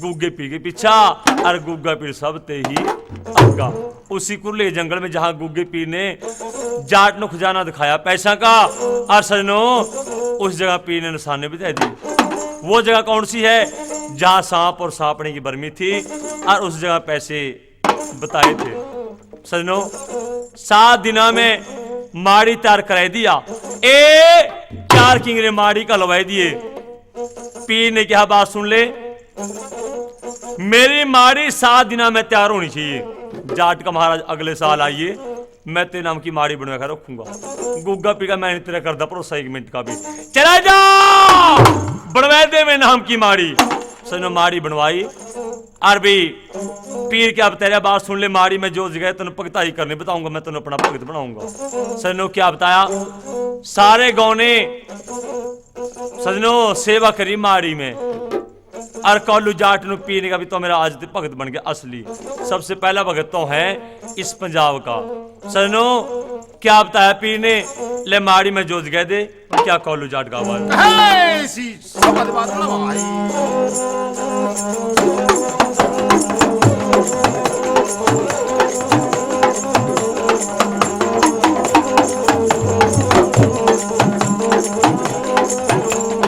गुग्गे पीर के पीछा, और गुग्गा पीर सब ते ही आगा। उसी कुरले जंगल में जहां गुग्गे पीर ने जाट ने खजाना दिखाया पैसा का, और सजनो, उस जगह पीर ने निशानी भी दे दी। वो जगह कौन सी है? जहां सांप और सांपनी की बरमी थी, और उस जगह पैसे बताए थे। सजनो, सात दिना में माड़ी तैयार कराई दिया। ए, चार किंगरे माड़ी का लवाई दिए। पीर ने कहा, बात सुन ले, मेरी माड़ी सात दिना में तैयार होनी चाहिए। जाट का महाराज, अगले साल आइए, मैं तेरे नाम की माड़ी बनवा कर रखूंगा। गुग्गा पीर का, मैं नहीं तेरा करदा भरोसा एक मिनट का भी। चला जा, बनवा दे मेरे नाम की माड़ी। सजनो, माड़ी बनवाई। और भी पीर क्या बताया, बात सुन ले, माड़ी में जो जगह तन्ने भगताई करनी बताऊंगा, मैं तन्ने अपना भगत बनाऊंगा। सजनो, क्या बताया, सारे गांव ने सजनो सेवा करी माड़ी में। और कोल्लू जाट नू पीर ने कहा, भी तो मेरा आज ते भगत बन गया असली। सबसे पहला भगत तो है इस पंजाब का। सजनो, क्या बताया पीर ने, ले माड़ी में जो जगह दे, क्या कॉलू जाट गावा है। है सी समझ बात ना भाई।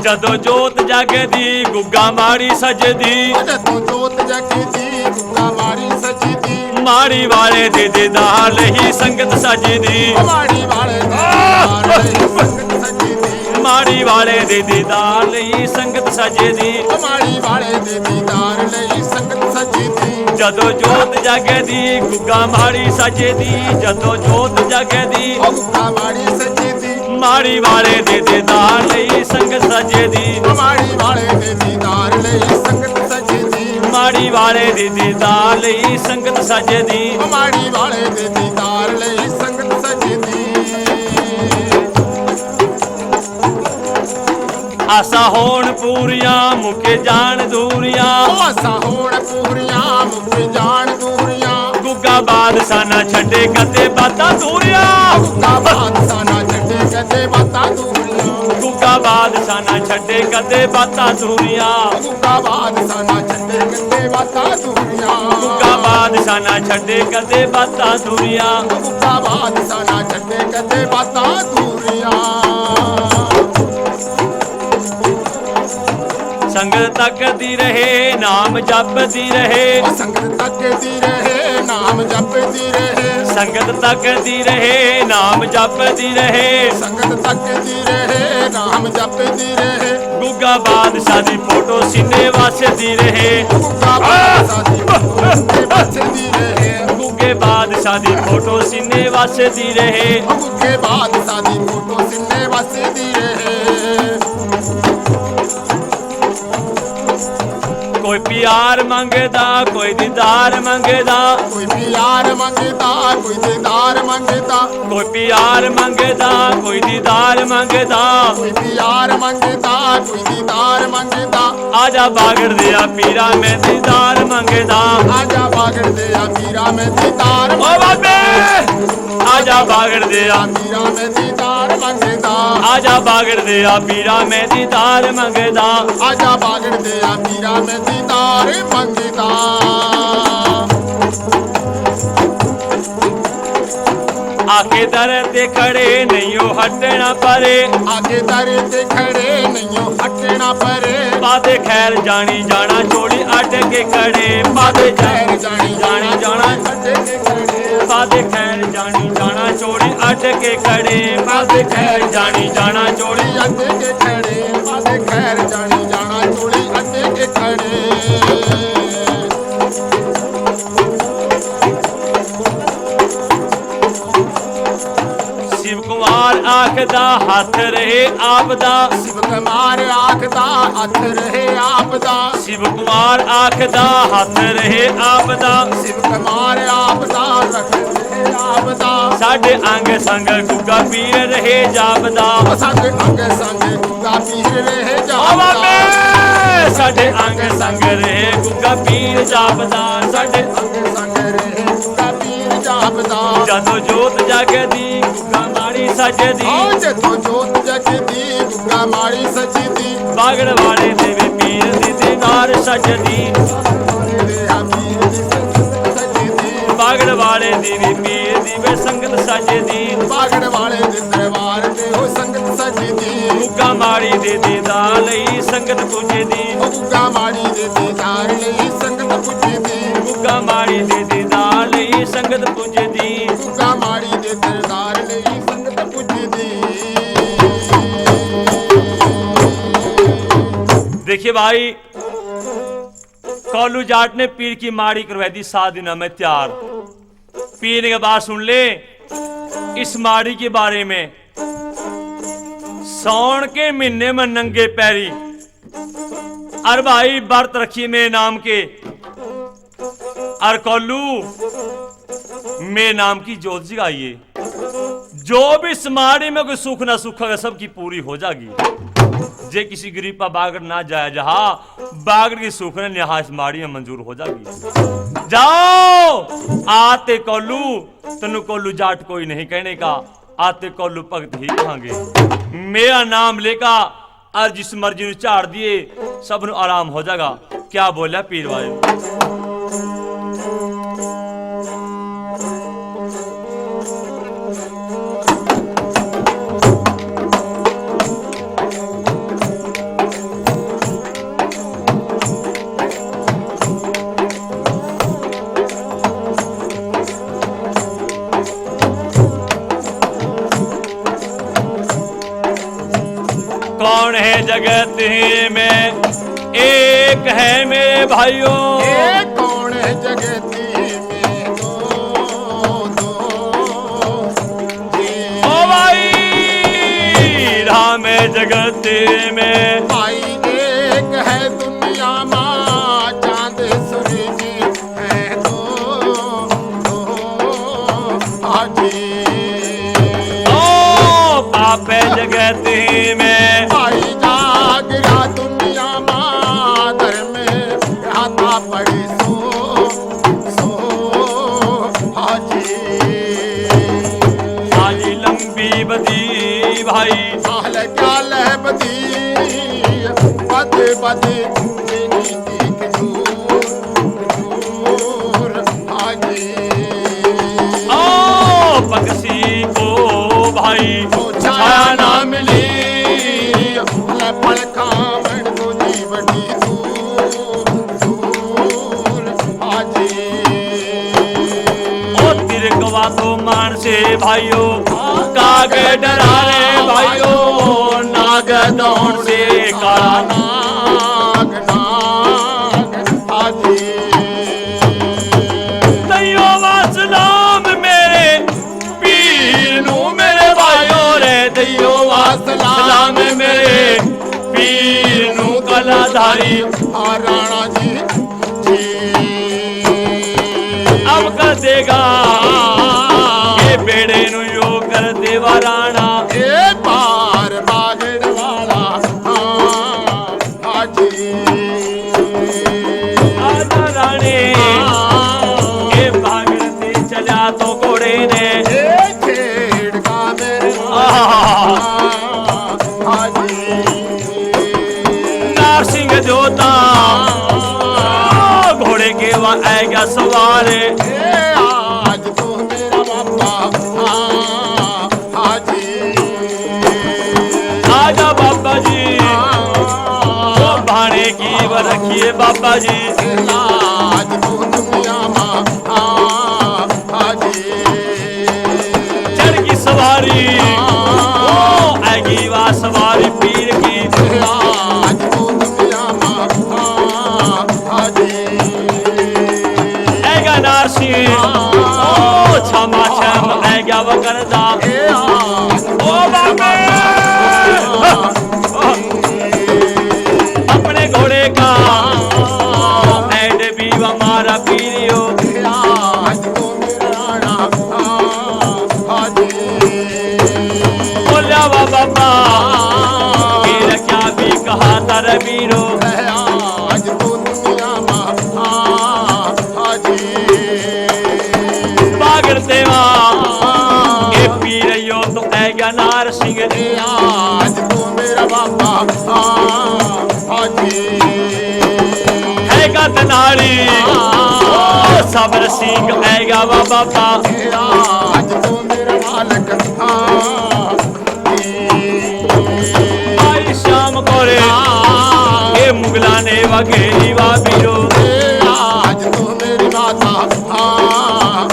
जदों जोत जागे दी, गुग्गा माड़ी सजे दी। जदों जोत जागे दी, गुग्गा माड़ी सजे दी। माड़ी वाले दे दीदार लई संगत सजे दी। माड़ी वाले दे दीदार लई संगत सजे दी। माड़ी वाले दे दीदार लई संगत सजे दी। माड़ी वाले दे दीदार लई संगत सजे दी। जदों जोत जागे दी, गुग्गा माड़ी सजे दी। जदों जोत जागे दी, ओ गुग्गा माड़ी सजे दी। माड़ी वाले दे दीदार लई संगत सजे दी। माड़ी वाले दे दीदार लई संगत सजे दी। माड़ी वाले दे दीदार लई संगत सजे दी। माड़ी वाले दे दीदार लई संगत सजे दी। आसा होण पूरियां, मुके जाण दूरियां। ओ आसा होण पूरियां, मुके जाण दूरियां। गुग्गा बादशाह ना छड्डे कदे बातां दूरियां। गुग्गा बादशाह ना छड्डे कदे बातां दूरियां। गुग्गा बादशाह ना छड्डे कदे बातां दूरियां। गुग्गा बादशाह ना छड्डे कदे बातां दूरियां। गुग्गा बादशाह ना छड्डे कदे बातां दूरियां। गुग्गा बादशाह ना छड्डे कदे बातां दूरियां। संगत तकदी रहे, नाम जपदी रहे। ओ संगत तकदी रहे, नाम जपदी रहे। संगत तकदी रहे, नाम जपदी रहे। संगत तकदी रहे, नाम जपदी रहे। गुग्गा बादशाह दी फोटो सीने वसदी रहे। गुग्गा बादशाह दी फोटो सीने वसदी रहे। गुग्गे बादशाह दी फोटो सीने वसदी रहे। गुग्गे बादशाह दी फोटो सीने वसदी रहे। कोई प्यार मंगदा, कोई दीदार मंगदा। कोई प्यार मंगदा, कोई दीदार मंगदा। कोई प्यार मंगदा, कोई दीदार मंगदा। कोई प्यार मंगदा, कोई दीदार मंगदा। आजा बागड़ दिया पीरा, मैं दीदार मंगदा। आजा बागड़ दिया पीरा, मैं दीदार ओ बाबे! आजा बागड़ दिया पीरा, मैं दीदार मंगदा। आजा बागड़ दिया पीरा, मैं दीदार मंगदा। आजा बागड़ दिया पीरा, मैं दीदार मंगदा। आके दर ते खड़े, नहीं हो हटना परे। आके दर ते खड़े, नहीं हो हटना परे। बादे खैर जानी जाना चोली अट के खड़े। बादे खैर जानी जाना जाना अट के खड़े। बादे खैर जानी जाना चोली अट के खड़े। बादे खैर जानी जाना चोली अट के खड़े। बादे खैर जानी जाना चोली अट के खड़े। शिव कुमार आखदा हथ रहे आपदा। शिव कुमार आखदा हथ रहे आपदा। शिव कुमार आखदा हथ रहे आपदा। शिव कुमार आखदा हथ रहे आपदा। साडे अंग संग गुग्गा पीर रहे जापदा। साडे अंग संग गुग्गा पीर रहे जापदा। साडे अंग संग रहे गुग्गा पीर जापदा। साडे अंग संग रहे गुग्गा पीर जापदा। जदों जोत जागे दी गुग्गा माड़ी सजे दी। जदों जोत जागे दी गुग्गा माड़ी सजे दी। बागड़ वाले देवी पीर दी दीदार सजे दी। बागड़ वाले देवी पीर दी वे संगत सजे दी। बागड़ वाले दे दरबार ते हो संगत सजे दी। गुग्गा माड़ी दे दीदार लई संगत पूजे दी। गुग्गा माड़ी दे दीदार लई संगत पूजे दी। गुग्गा माड़ी दे दीदार लई संगत पूजे दी। गुग्गा माड़ी दे दीदार लई संगत पूजे दी। देखिए भाई, कौलू जाट ने पीर की माड़ी करवा दी सात दिना में तैयार। पीर के बाद सुन ले इस माड़ी के बारे में। सावण के महीने में नंगे पैरी, अर भाई, व्रत रखी मेरे नाम के, अर कौलू मेरे नाम की जोत जगाइए। जो भी इस माड़ी में कोई सुख ना सुख है, सबकी पूरी हो जागी। जे किसी गरीब का बागड़ ना जाया जहा, बागड़ की सुख ने निहा इस माड़ी में मंजूर हो जागी। जाओ, आते कौलू, तन्नू कौलू जाट कोई नहीं कहने का। आते कोलू भगत ही कहांगे। मेरा नाम लेका और जिस मर्जी नु झाड़ दिए, सब नु आराम हो जाएगा। क्या बोला पीर भाई? कौन है जगत में एक है मेरे भाइयों? ए, कौन है जगत में दो, दो जी? ओ भाई, राम है जगत में। भाई, एक है दुनिया में चांद सूरज है दो, दो, हाजी। ओ पापे जगत में। भाई जागरा दुनिया में धर्म आता पड़ी सो, सो, हाजी। हाजी लंबी बदी भाई। साल क्या ले बदी, बद, बद, जिंदगी की दूर, दूर। हाजी। ओ बक्सी को भाई, ओ छाया ना मिली, ले पलकां बन दूजी बड़ी दूर, दूर, हाजी। ओ तिरकवा तो मान से भाइयों, काग डरा रे भाइयों, नाग दौड़ से काला नाग, नाग, हाजी। दैयो वा सलाम मेरे पीर नू मेरे भाइयों रे, दैयो वा सलाम मेरे पीर नू कलाधारी। आ राणा जी, जी। अब कर देगा ये बेड़े नू यो कर देवा राणा। ए पार बागड़ वाला, हाँ। हाजी। आजा रानी, हाँ। ये भागते चला तो घोड़े ने। ए छेड़ का मेरे हाँ। हाजी। नार सिंह जोता, हाँ। घोड़े के वा आएगा सवार। ए आज तो मेरा बाबा, हाँ। हाजी। आजा बाबा जी, ओ भाणे की व रखिए बाबा जी। लाज तू दुनिया में, हाँ, हाजी। चढ़ की सवारी, ओ आएगी वा सवारी पीर की। लाज तू दुनिया में, हाँ, हाजी। ऐगा नारसी, ओ छमा छम ऐगा वगरदा। ओ बाबे, अपने घोड़े का ऐड भी हमारा पीरियो। बोल्या वा बाबा, मेरा क्या भी कहा था रे वीरो। आज तो दुनिया में, हाँ, हाजी। बागड़ देवा, ए पीरियो तो ऐ गया नार सिंह। आज तो मेरा बाबा, हाँ, हाजी। है का तनाड़ी, ओ सबर सिंह ऐ गया वा बाबा। आज तो मेरा मालिक, हाँ, आई शाम को रे, ये मुगला ने वगेरी वा बीरो। आज तो मेरी माता, हाँ,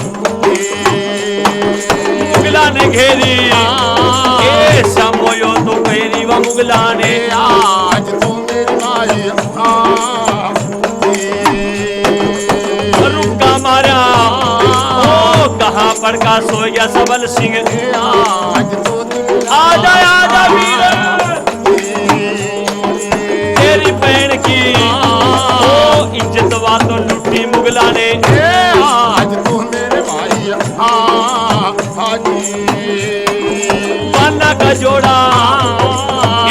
मुगला ने घेरी, ए शामो यो तो घेरी वा मुगला ने। आज तो मेरी माई, हाँ, रुक्का मारा, ओ कहाँ पड़का सो गया सबल सिंह। आजा, आजा वीर, तेरी बहन की, ओ इज्जत वा तो लुटी मुगला ने। आज तो मेरे भाई, हाँ, हाजी। पाना का जोड़ा,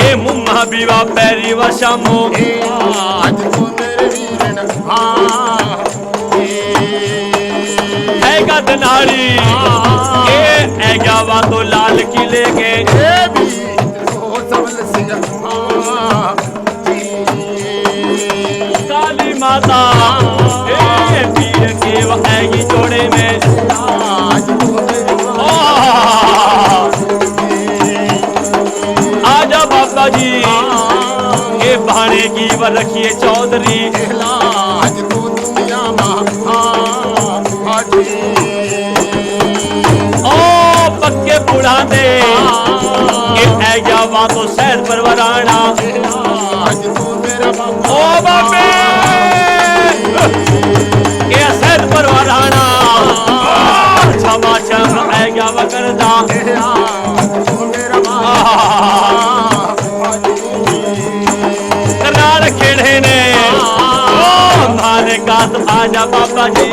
ए मुम्मा बीवा पैरी वा शामो। आज तो मेरे वीरन, हाँ, है कद नारी। ए, ए गया वा तो लाल किले के। ए भी तो सबल सिंह, हाँ। काली माता, ए, पीर के वा आएगी जोड़े में। आज तो मेरी आ। आजा बाबा जी, ये भाणे की वर रखिए चौधरी। आज तो दुनिया में, हाँ, हाजी। ओ पक्के बुढ़ा दे, ये ऐ जावा तो शहर पर वराना। आज तो मेरा बाबा। ओ बाबे, ये शहर पर वराना। क्षमा क्षमा ऐ जावा करदा। करनाल खेड़े ने, ओ, म्हारे कास आजा बाबा जी।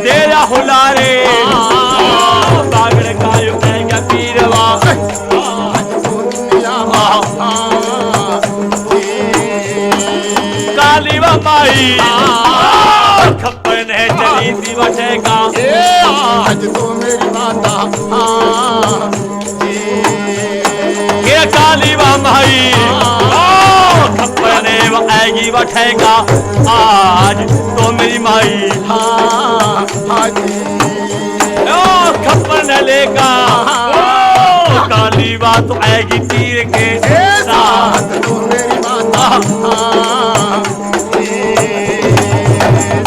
तेरा हुलारे, बागड़ कायो कहेगा पीरवा। काली वा माई, खप्पन है चली दी बठेगा। ए, आज तो मेरी माता, हाँ, जी। ये काली वा माई, ओ, खप्पन है वो आएगी बठेगा। आज तो मेरी माई, हाँ, हाँ जी। ओ खप्पन लेगा, ओ काली बात आएगी तीर के साथ। तू मेरी माता।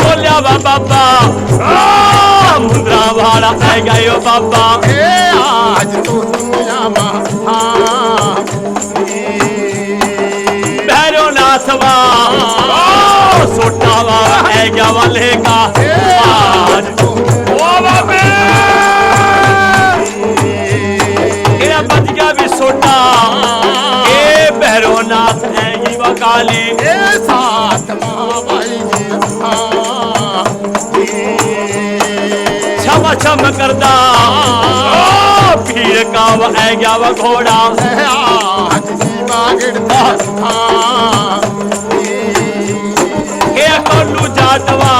बोलिया वा बाबा, ओ मुंद्रा वाला आएगा यो बाबा। ए आज तो दुनिया में, हाँ। भैरवनाथ वा, ओ सोटा वा, ऐ गया वा लेगा। आज ओ बाबे, ए बज गया भी सोटा। ए भैरवनाथ ऐ ही वा काली। ए साथ माँ भाई जी, हाँ। छम छम करदा, ओ पीर का वा ऐ गया वा घोड़ा। आज जी बागड़ दा, हाँ। ए कोलू जाटवा,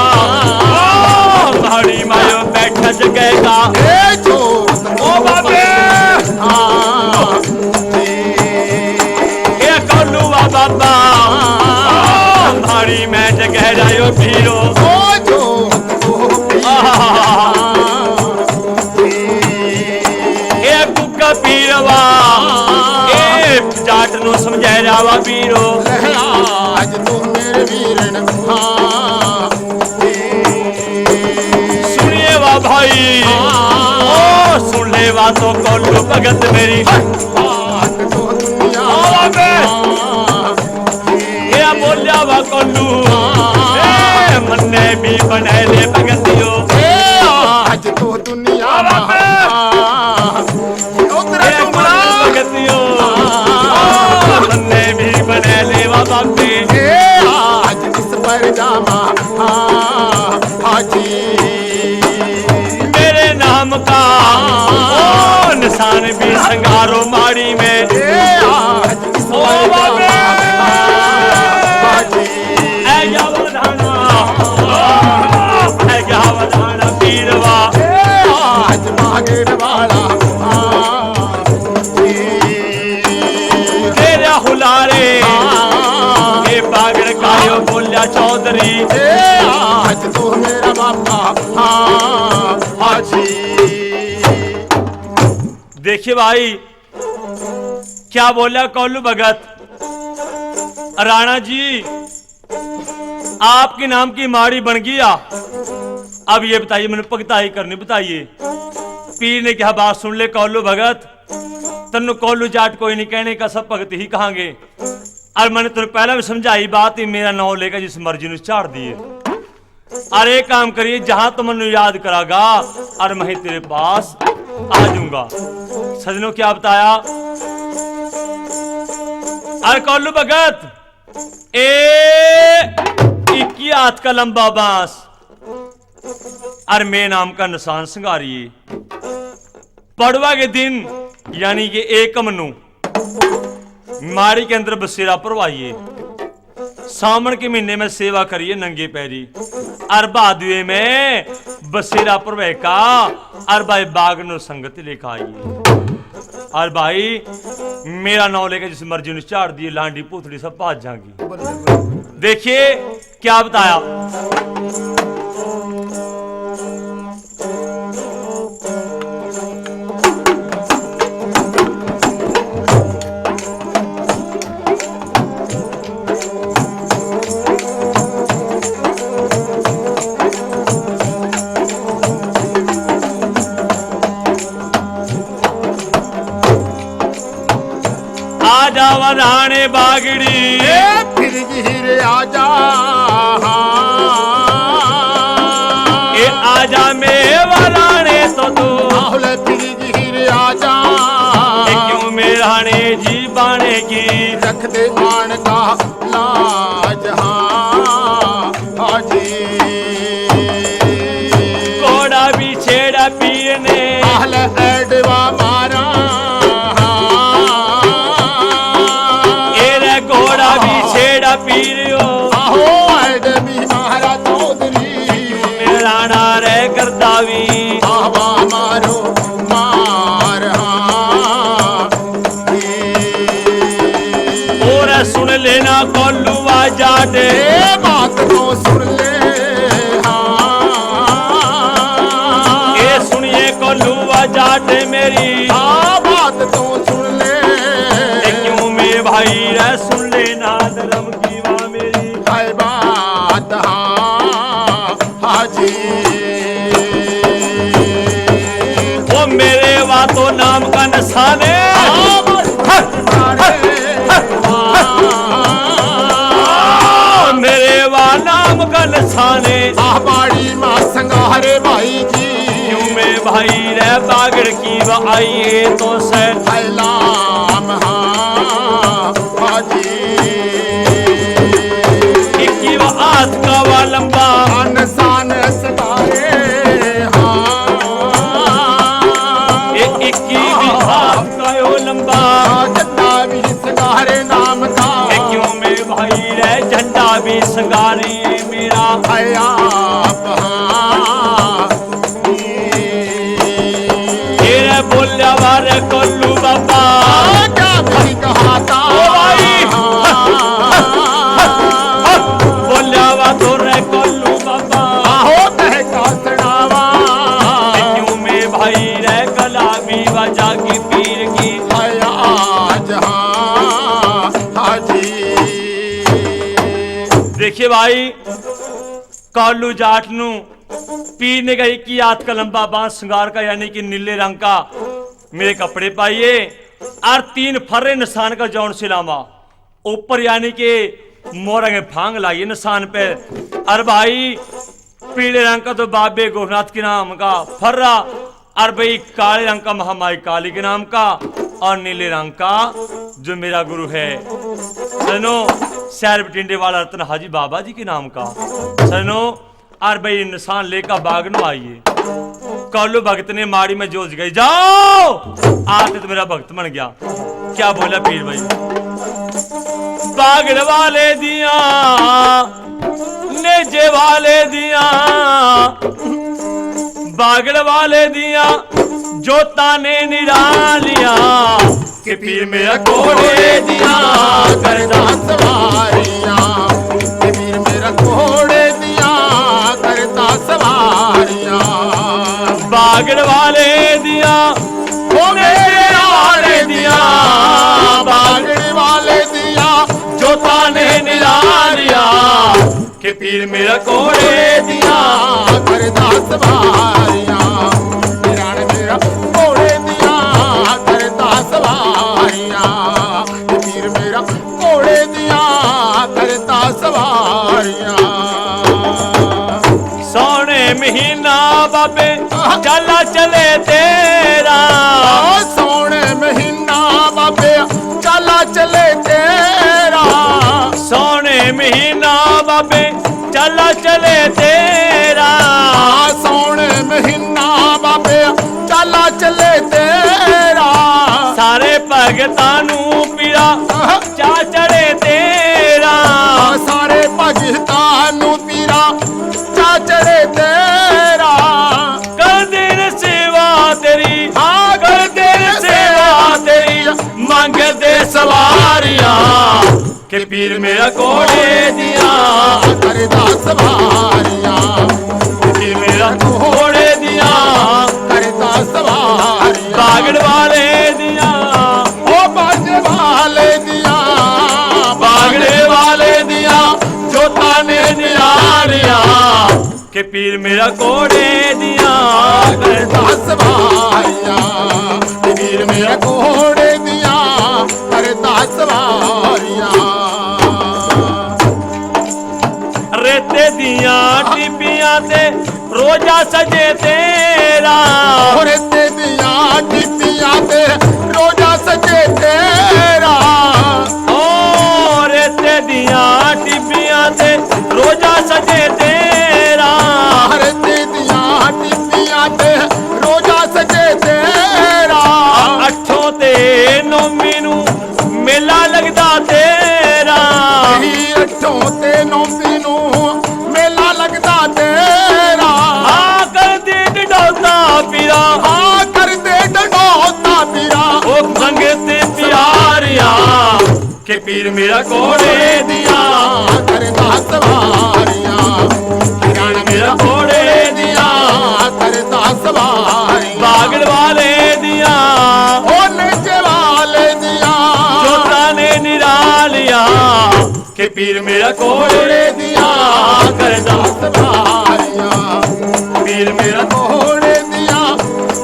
ओ घड़ी मायो बैठा जगेगा। ए जो ओ बाबे, हाँ। ए कोलू वा बाबा, ओ घड़ी में जगह जायो पीरो। ओ जो ए कुका पीरवा, ए जाट नु समझा रहा वा पीरो। आज तो मेरे वीरन, हाँ। सुनिए वा भाई, ओ सुन ले वा तो कोलू भगत मेरी। आज तो दुनिया, हाँ। ए बोलिया वा कोलू, ए मन्ने भी बना ले भगतियो। ए आज तो दुनिया में, ए भगतियो, मन्ने भी बना ले वा बाबे। ए आज इस पर जामा, हाँ, हाजी। मेरे नाम का, ओ, निशान भी संगारो माड़ी में। ए आज ओ बाबे। ऐ जा वधाना, ऐ जा वधाना पीरवा। आज मांगण वाला तेरा हुलारे, ये बागड़ कायो बोल्या चौधरी। आज तो मेरा बाबा, हाँ, हाजी। देखिए भाई, क्या बोला कौलू भगत? राणा जी, आपके नाम की माड़ी बन गया। अब ये बताइए, मैंने भगताई करनी बताइए। पीर ने कहा, बात सुन ले कौलू भगत, तन्नू कौलू जाट कोई नहीं कहने का, सब भगत ही कहांगे। और मैंने तुम पहला भी समझाई बात ही, मेरा नाम लेकर जिस मर्जी ने चाड़ दिए। अरे काम करिए, जहां तो मन्नू याद करागा और मैं तेरे पास आ जाऊंगा। सजनों, क्या बताया? अरे कौलू भगत, ए इक्की हाथ का लंबा बांस और मैं नाम का निशान संगारिए। पड़वा के दिन यानी कि एकम नु माड़ी के अंदर बसेरा परवाइए। सावण के महीने में सेवा करिए नंगे पैरी, अर भादवे में बसेरा प्रभु का, अर भाई बागड़ नू संगत लेकर आइए। अर भाई, मेरा नाम लेकर जिस मर्जी ने चाड़ दिए, लांडी पूतड़ी सब भाज जाएंगी। देखिए क्या बताया। आजा वा राणे बागड़ी। ए फिर गिर आजा। ए आजा मेवा राणे तो तू। आहुल फिर गिर आजा। ए क्यों में राणे जी बाणे की। रख दे आण का लाज, हाँ, हाजी। घोड़ा भी छेड़ा पीर ने। आहल एडवा मारा। ए रे घोड़ा भी छेड़ा पीर हो। आहो, एडवी मारा चौधरी। राणा रे करदावी। आवा मारो मार, हाँ। और सुन लेना कोलूआ जाट। ए बात तो सुन ले, हाँ। ए सुनिए कोलूआ जाट मेरी। हाँ, बात तो सुन ले। ए क्यों में भाई रे सुन लेना धर्म की वा मेरी। है बात, हाँ। हाजी। ओ मेरे वा तो नाम का निशान है। हाँ, बड़ी हर, हर, हर, हर, हर। मेरे वा नाम का निशान है। आह, बाड़ी माँ संगारे भाई जी। क्यों में भाई रे बागड़ की वा आई है तो से। है लाम, हाँ। हाजी। इक्की वा हाथ का वा लंबा। अनसान सताए, हाँ। ए इक्की भी हाथ का यो लंबा। झंडा भी संगारे नाम का। ए क्यों में भाई रे झंडा भी संगारे मेरा। है आप, हाँ। तेरे बोल्या वारे कोल्लू बाबा। क्या भी कहा था। ओ भाई। बोल्या वा तोरे कोल्लू बाबा। आहो कह का सुनावा। क्यों में भाई रे गला भी बजा की पीर की। आया आज हाँ हाजी। देखिए भाई, कालू जाट नू पीर ने कही कि हाथ का लंबा बांस सिंगार का, यानी कि नीले रंग का मेरे कपड़े पाइए, और तीन फर्रे निशान का जौन सिलामा ऊपर, यानी कि मोरंग फांग लाइए निशान पे। और भाई, पीले रंग का तो बाबे गोरखनाथ के नाम का फर्रा, और भाई काले रंग का महामाई काली के नाम का, और नीले रंग का जो मेरा गुरु है सजनो, शहर बठिंडे वाला रतन हाजी बाबा जी के नाम का सजनो। और भाई निशान लेकर बागड़ नू आइए। कालू भगत ने माड़ी में जोज गई, जाओ, आते तो मेरा भगत बन गया। क्या बोला पीर भाई, बागड़ वाले दिया, नेजे वाले दिया, बागड़ वाले दिया, जोता ने निरालिया। के पीर मेरा घोड़े दिया करदा सवारियां, के पीर मेरा घोड़े दिया करदा सवारियां। बागड़ वाले दिया, ओ मेरे आड़े दिया, बागड़ वाले दिया, जोता ने निरालिया। के पीर मेरा घोड़े दिया करदा सवारियां, राण मेरा घोड़े दिया करदा सवारियां, के पीर मेरा घोड़े दिया करदा सवारियां। सोने महीना बाबे चाला चले तेरा। सोने महीना बाबे चाला चले तेरा। सोने महीना बाबे चाला चले तेरा। सोने महीना बाबे चाला चले तेरा। सारे भगतां नू पीरा चा चढ़े तेरा। सारे पीर मेरा घोड़े दिया करदा सवारियां, पीर मेरा घोड़े दिया करदा सवारियां। बागड़ वाले दिया, ओ बाजे वाले दिया, बागड़े वाले दिया, जोता ने निरालिया। के पीर मेरा घोड़े दिया करदा सवारियां, के पीर मेरा घोड़े दिया करदा सवारियां। रेते दिया टिब्बियां ते रोजा सजे तेरा, रेते दिया टिब्बियां ते रोजा सजे तेरा। ओ रेते दिया टिब्बियां ते रोजा सजे तेरा, रेते दिया टिब्बियां ते रोजा सजे तेरा। अठों ते नौमी नू मेला लगदा तेरा। अठों ते नौमी नू मेला लगदा तेरा। आ कर दे डडौता पीरा, आ कर दे डडौता पीरा। ओ संगत प्यारिया, के पीर मेरा घोड़े दिया करदा सवारियां, पीर मेरा घोड़े दिया करदा सवारियां। बागड़ वाले दिया, ओ नेचे वाले दिया, जोता ने निरालिया। के पीर मेरा घोड़े दिया करदा सवारियां, पीर मेरा घोड़े दिया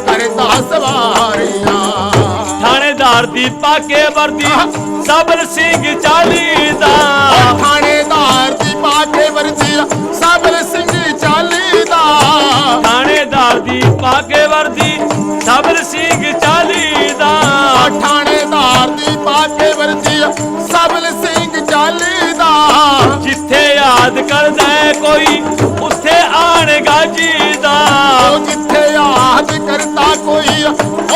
करदा सवारियां। थानेदार दी पाके वर्दी, साबल सिंह चालीदा। थानेदार दी पाके वर्दी, साबल सिंह चालीदा। थानेदार दी पाके वर्दी, साबल सिंह चालीदा। थानेदार दी पाके वर्दी, साबल सिंह चालीदा। जिथे याद करदा है कोई, उथे आण गाजीदा। ओ जिथे याद करदा कोई,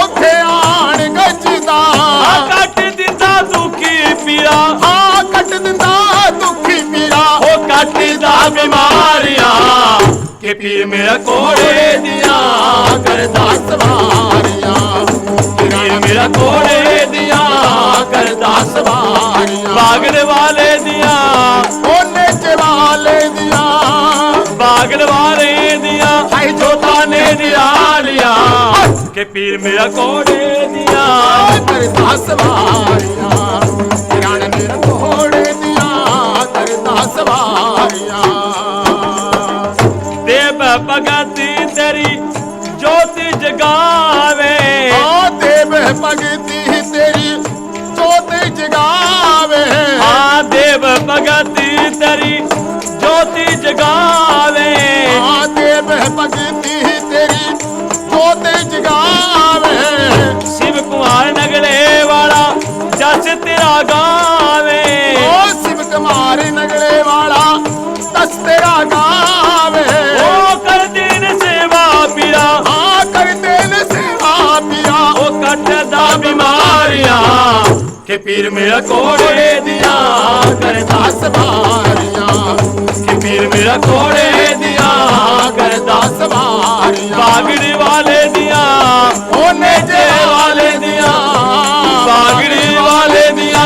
उथे आण गाजीदा। आ कट दिंदा दुखी पीरा, आ कट दिंदा दुखी पीरा। ओ कटदा बीमारियां, के पीर मेरा घोड़े दिया करदा सवारियां, पीर मेरा घोड़े दिया करदा सवारियां। बागड़ वाले दिया, ओ नेचे वाले दिया, बागड़ वाले दिया, हाय जोता ने निरालिया। के पीर मेरा घोड़े दिया करदा सवारियां, पीर मेरा घोड़े दिया करदा सवारियां। देव भगत तेरी जोत जगावे। हाँ, देव भगत तेरी जोत जगावे। हाँ, देव भगत तेरी जोत जगावे। हाँ, देव भगत तेरी जोत जगावे। शिव कुमार नगले वाला जस तेरा गावे। ओ शिव कुमार नगले वाला जस तेरा गावे। ओ कर देन सेवा पीरा। हाँ, कर देन सेवा पीरा। ओ कटदा बीमारियां, के पीर मेरा घोड़े दिया करदा सवारियां, के पीर मेरा घोड़े दिया करदा सवारियां। बागड़ी वाले दिया, ओ नेचे वाले दिया, बागड़ी वाले दिया,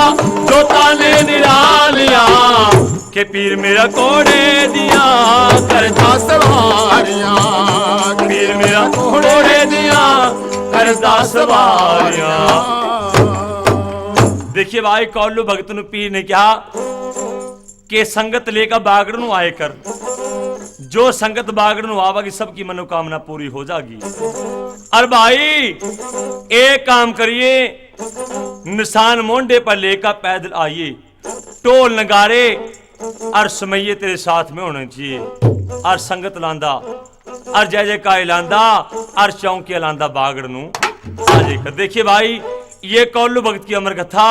जोता ने निरालिया। के पीर मेरा घोड़े दिया करदा सवारियां, पीर मेरा घोड़े दिया करदा सवारियां। देखिए भाई, कौलू भगत नु पीर ने कहा के संगत लेकर बागड़ नु आए कर, जो संगत बागड़ नु आवेगी, सबकी मनोकामना पूरी हो जाएगी। और भाई, एक काम करिए, निशान मोंडे पर लेकर पैदल आइए, ढोल नगारे और समैये तेरे साथ में होने चाहिए। और संगत लांदा और जय जयकार लांदा और चौंकिया लांदा बागड़ नू आ जाकर। देखिए भाई, ये कौलू भगत की अमर कथा,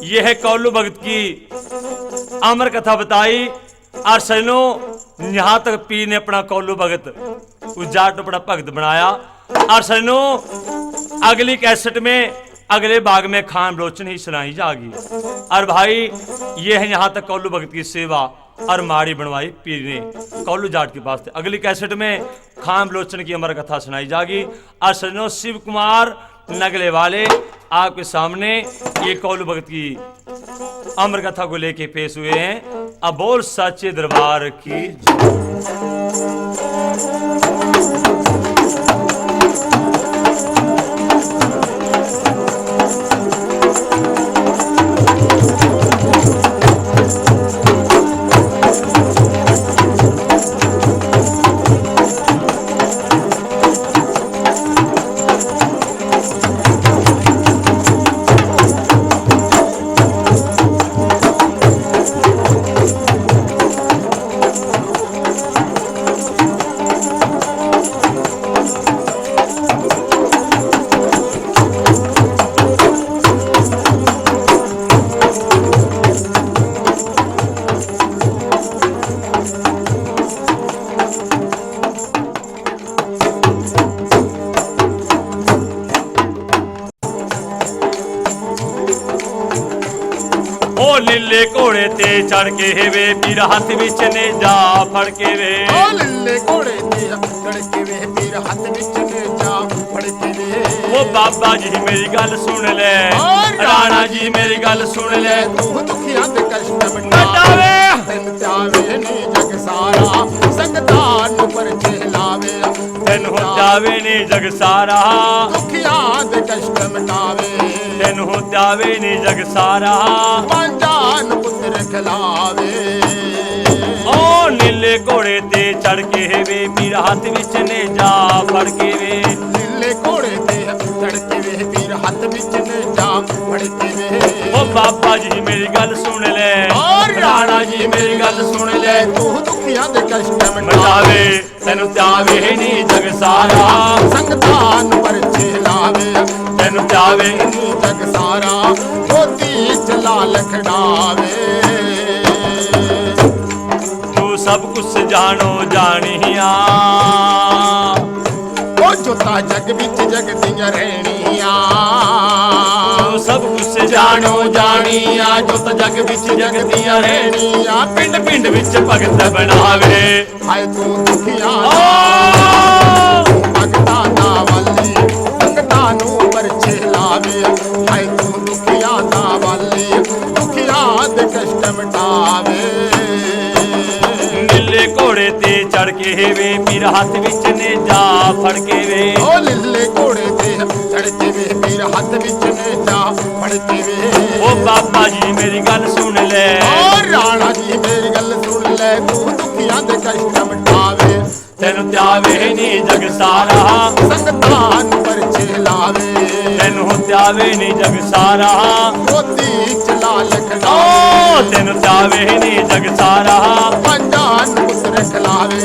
ये है कौलू भगत की अमर कथा बताई। और सजनों, यहाँ तक पीर ने अपना कौलू भगत उस जाट अपना भगत बनाया। और सजनों, अगली कैसेट में, अगले भाग में खान बलोचन ही सुनाई जागी। और भाई, ये है यहाँ तक कौलू भगत की सेवा और माड़ी बनवाई पीर ने कौलू जाट के पास थे। अगली कैसेट में खान बलोचन की अमर कथा सुनाई जागी। और सजनों, शिव कुमार नगले वाले आपके सामने ये कौलू भगत की अमर कथा को लेके पेश हुए हैं। अब बोल साचे दरबार की जय। ओ लीले घोड़े ते चढ़ के वे पीर हाथ विच नेजा फड़ के वे। ओ लीले घोड़े ते चढ़ के वे पीर हाथ विच नेजा फड़ के वे। ओ बाबा जी मेरी गल सुन ले, ओ राणा जी मेरी गल सुन ले, तू दुखियां दे कष्ट मिटावे। तैनू त्यावे नी जग सारा, संगतां नू परछे लावे। तैनू त्यावे नी जग सारा, दुखियां दे कष्ट मिटावे। तैनू त्यावे नी जग सारा, पांजां नू पुत्र खिलावे। ओ नीले घोड़े ते चढ़ के वे पीर हाथ विच नेजा फड़ के वे। नीले घोड़े ते चढ़ के वे पीर हाथ विच नेजा फड़ के वे। ओ बाबा जी मेरी गल सुन ले, ओ राणा जी मेरी गल सुन ले, तू दुखियां दे कष्ट मिटावे। तैनू त्यावे नी जग सारा, संगतां नू परछे लावे। तैनू त्यावे नी जग सारा, गोदी च लाल खिडावे। तू सब कुछ जाणो जाणिया, ओ जोता जग विच जगदियां रहनिया। तू सब कुछ जाणो जाणिया, जोता जग विच जगदियां रहनिया, पिंड पिंड विच भगत बनावे। हाय तू दुखियां दा, ओ! भगतां दा वाली, संगतां नू परछे लावे। हाय तू दुखियां दा वाली, दुखियां दे कष्ट मिटावे। नीले घोड़े ते चढ़ के वे पीर हाथ विच नेजा फड़ के वे। ओ लीले घोड़े ते चढ़ के वे पीर हाथ विच नेजा फड़ के वे। ओ बाबा जी मेरी गल सुन ले, ओ राणा जी मेरी गल सुन ले, तू दुखियां दे कष्ट मिटावे। तैनू त्यावे नी जग सारा, संगतां नू परछे लावे। तैनू त्यावे नी जग सारा, गोदी च लाल खिडावे। ओ तैनू त्यावे नी जग सारा, पांजां नू पुत्र खिलावे।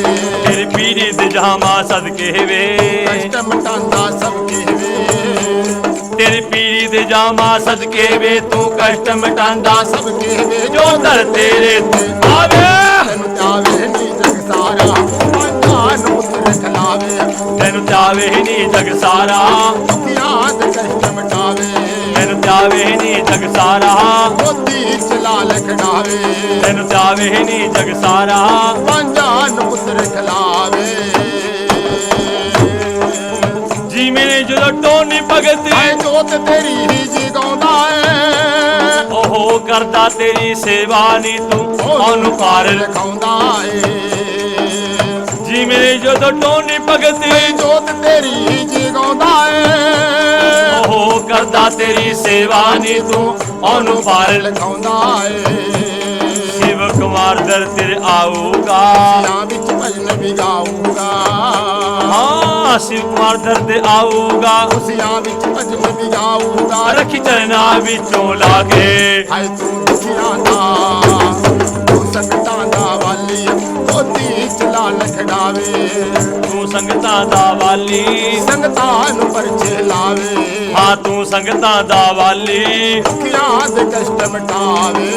तेरी पीरी दे जामा सदके वे, कष्ट मिटांदा सबके वे। तेरी पीरी दे जामा सदके वे, तू कष्ट मिटांदा सबके वे, जो दर तेरे ते आवे। तैनू त्यावे नी जग सारा, पांजां नू पुत्र खिलावे। तैनू त्यावे नी जग सारा, दुखियां दे कष्ट मिटावे। तैनू त्यावे नी जग सारा, गोदी च लाल खिडावे। तैनू त्यावे नी जग सारा, पांजां नू पुत्र खिलावे। जी मेरे जो टोनी भगत, हाय जोत तेरी ही जगांदा है। ओहो करदा तेरी सेवा नी तू, ओनू पार लखांदा है। जी मेरे जो टोनी भगत, हाय जोत तेरी ही जगांदा है। ओहो करदा तेरी सेवा नी तू, ओनू पार लखांदा है। शिव कुमार दर ते आऊगा, खुशियां विच भजन भी गाऊगा। हाँ, शिव कुमार दर ते आऊगा, खुशियां विच भजन भी गाऊगा। रखी चरना विचों लाके, हाय तू दुखियां दा, तू संगतां दा वाली, गोदी च लाल खिडावे। तू संगतां दा वाली, संगतां नू परछे लावे। हाँ, तू संगतां दा वाली, दुखियां दे कष्ट मिटावे।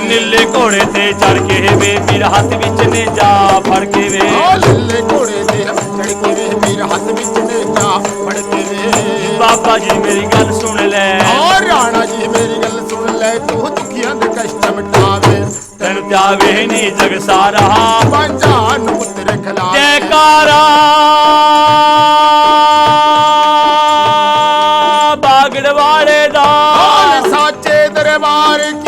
नीले घोड़े ते चढ़ के वे पीर हाथ विच नेजा फड़ के वे। ओ नीले घोड़े ते चढ़ के वे पीर हाथ विच नेजा फड़ के वे। बाबा जी मेरी गल सुन ले, ओ राणा जी मेरी गल सुन ले, तू दुखियां दे कष्ट मिटावे। तैनू त्यावे नी जग सारा, पांजां नू पुत्र खिलावे। जयकारा बागड़ वाले दा। बोल साचे दरबार की।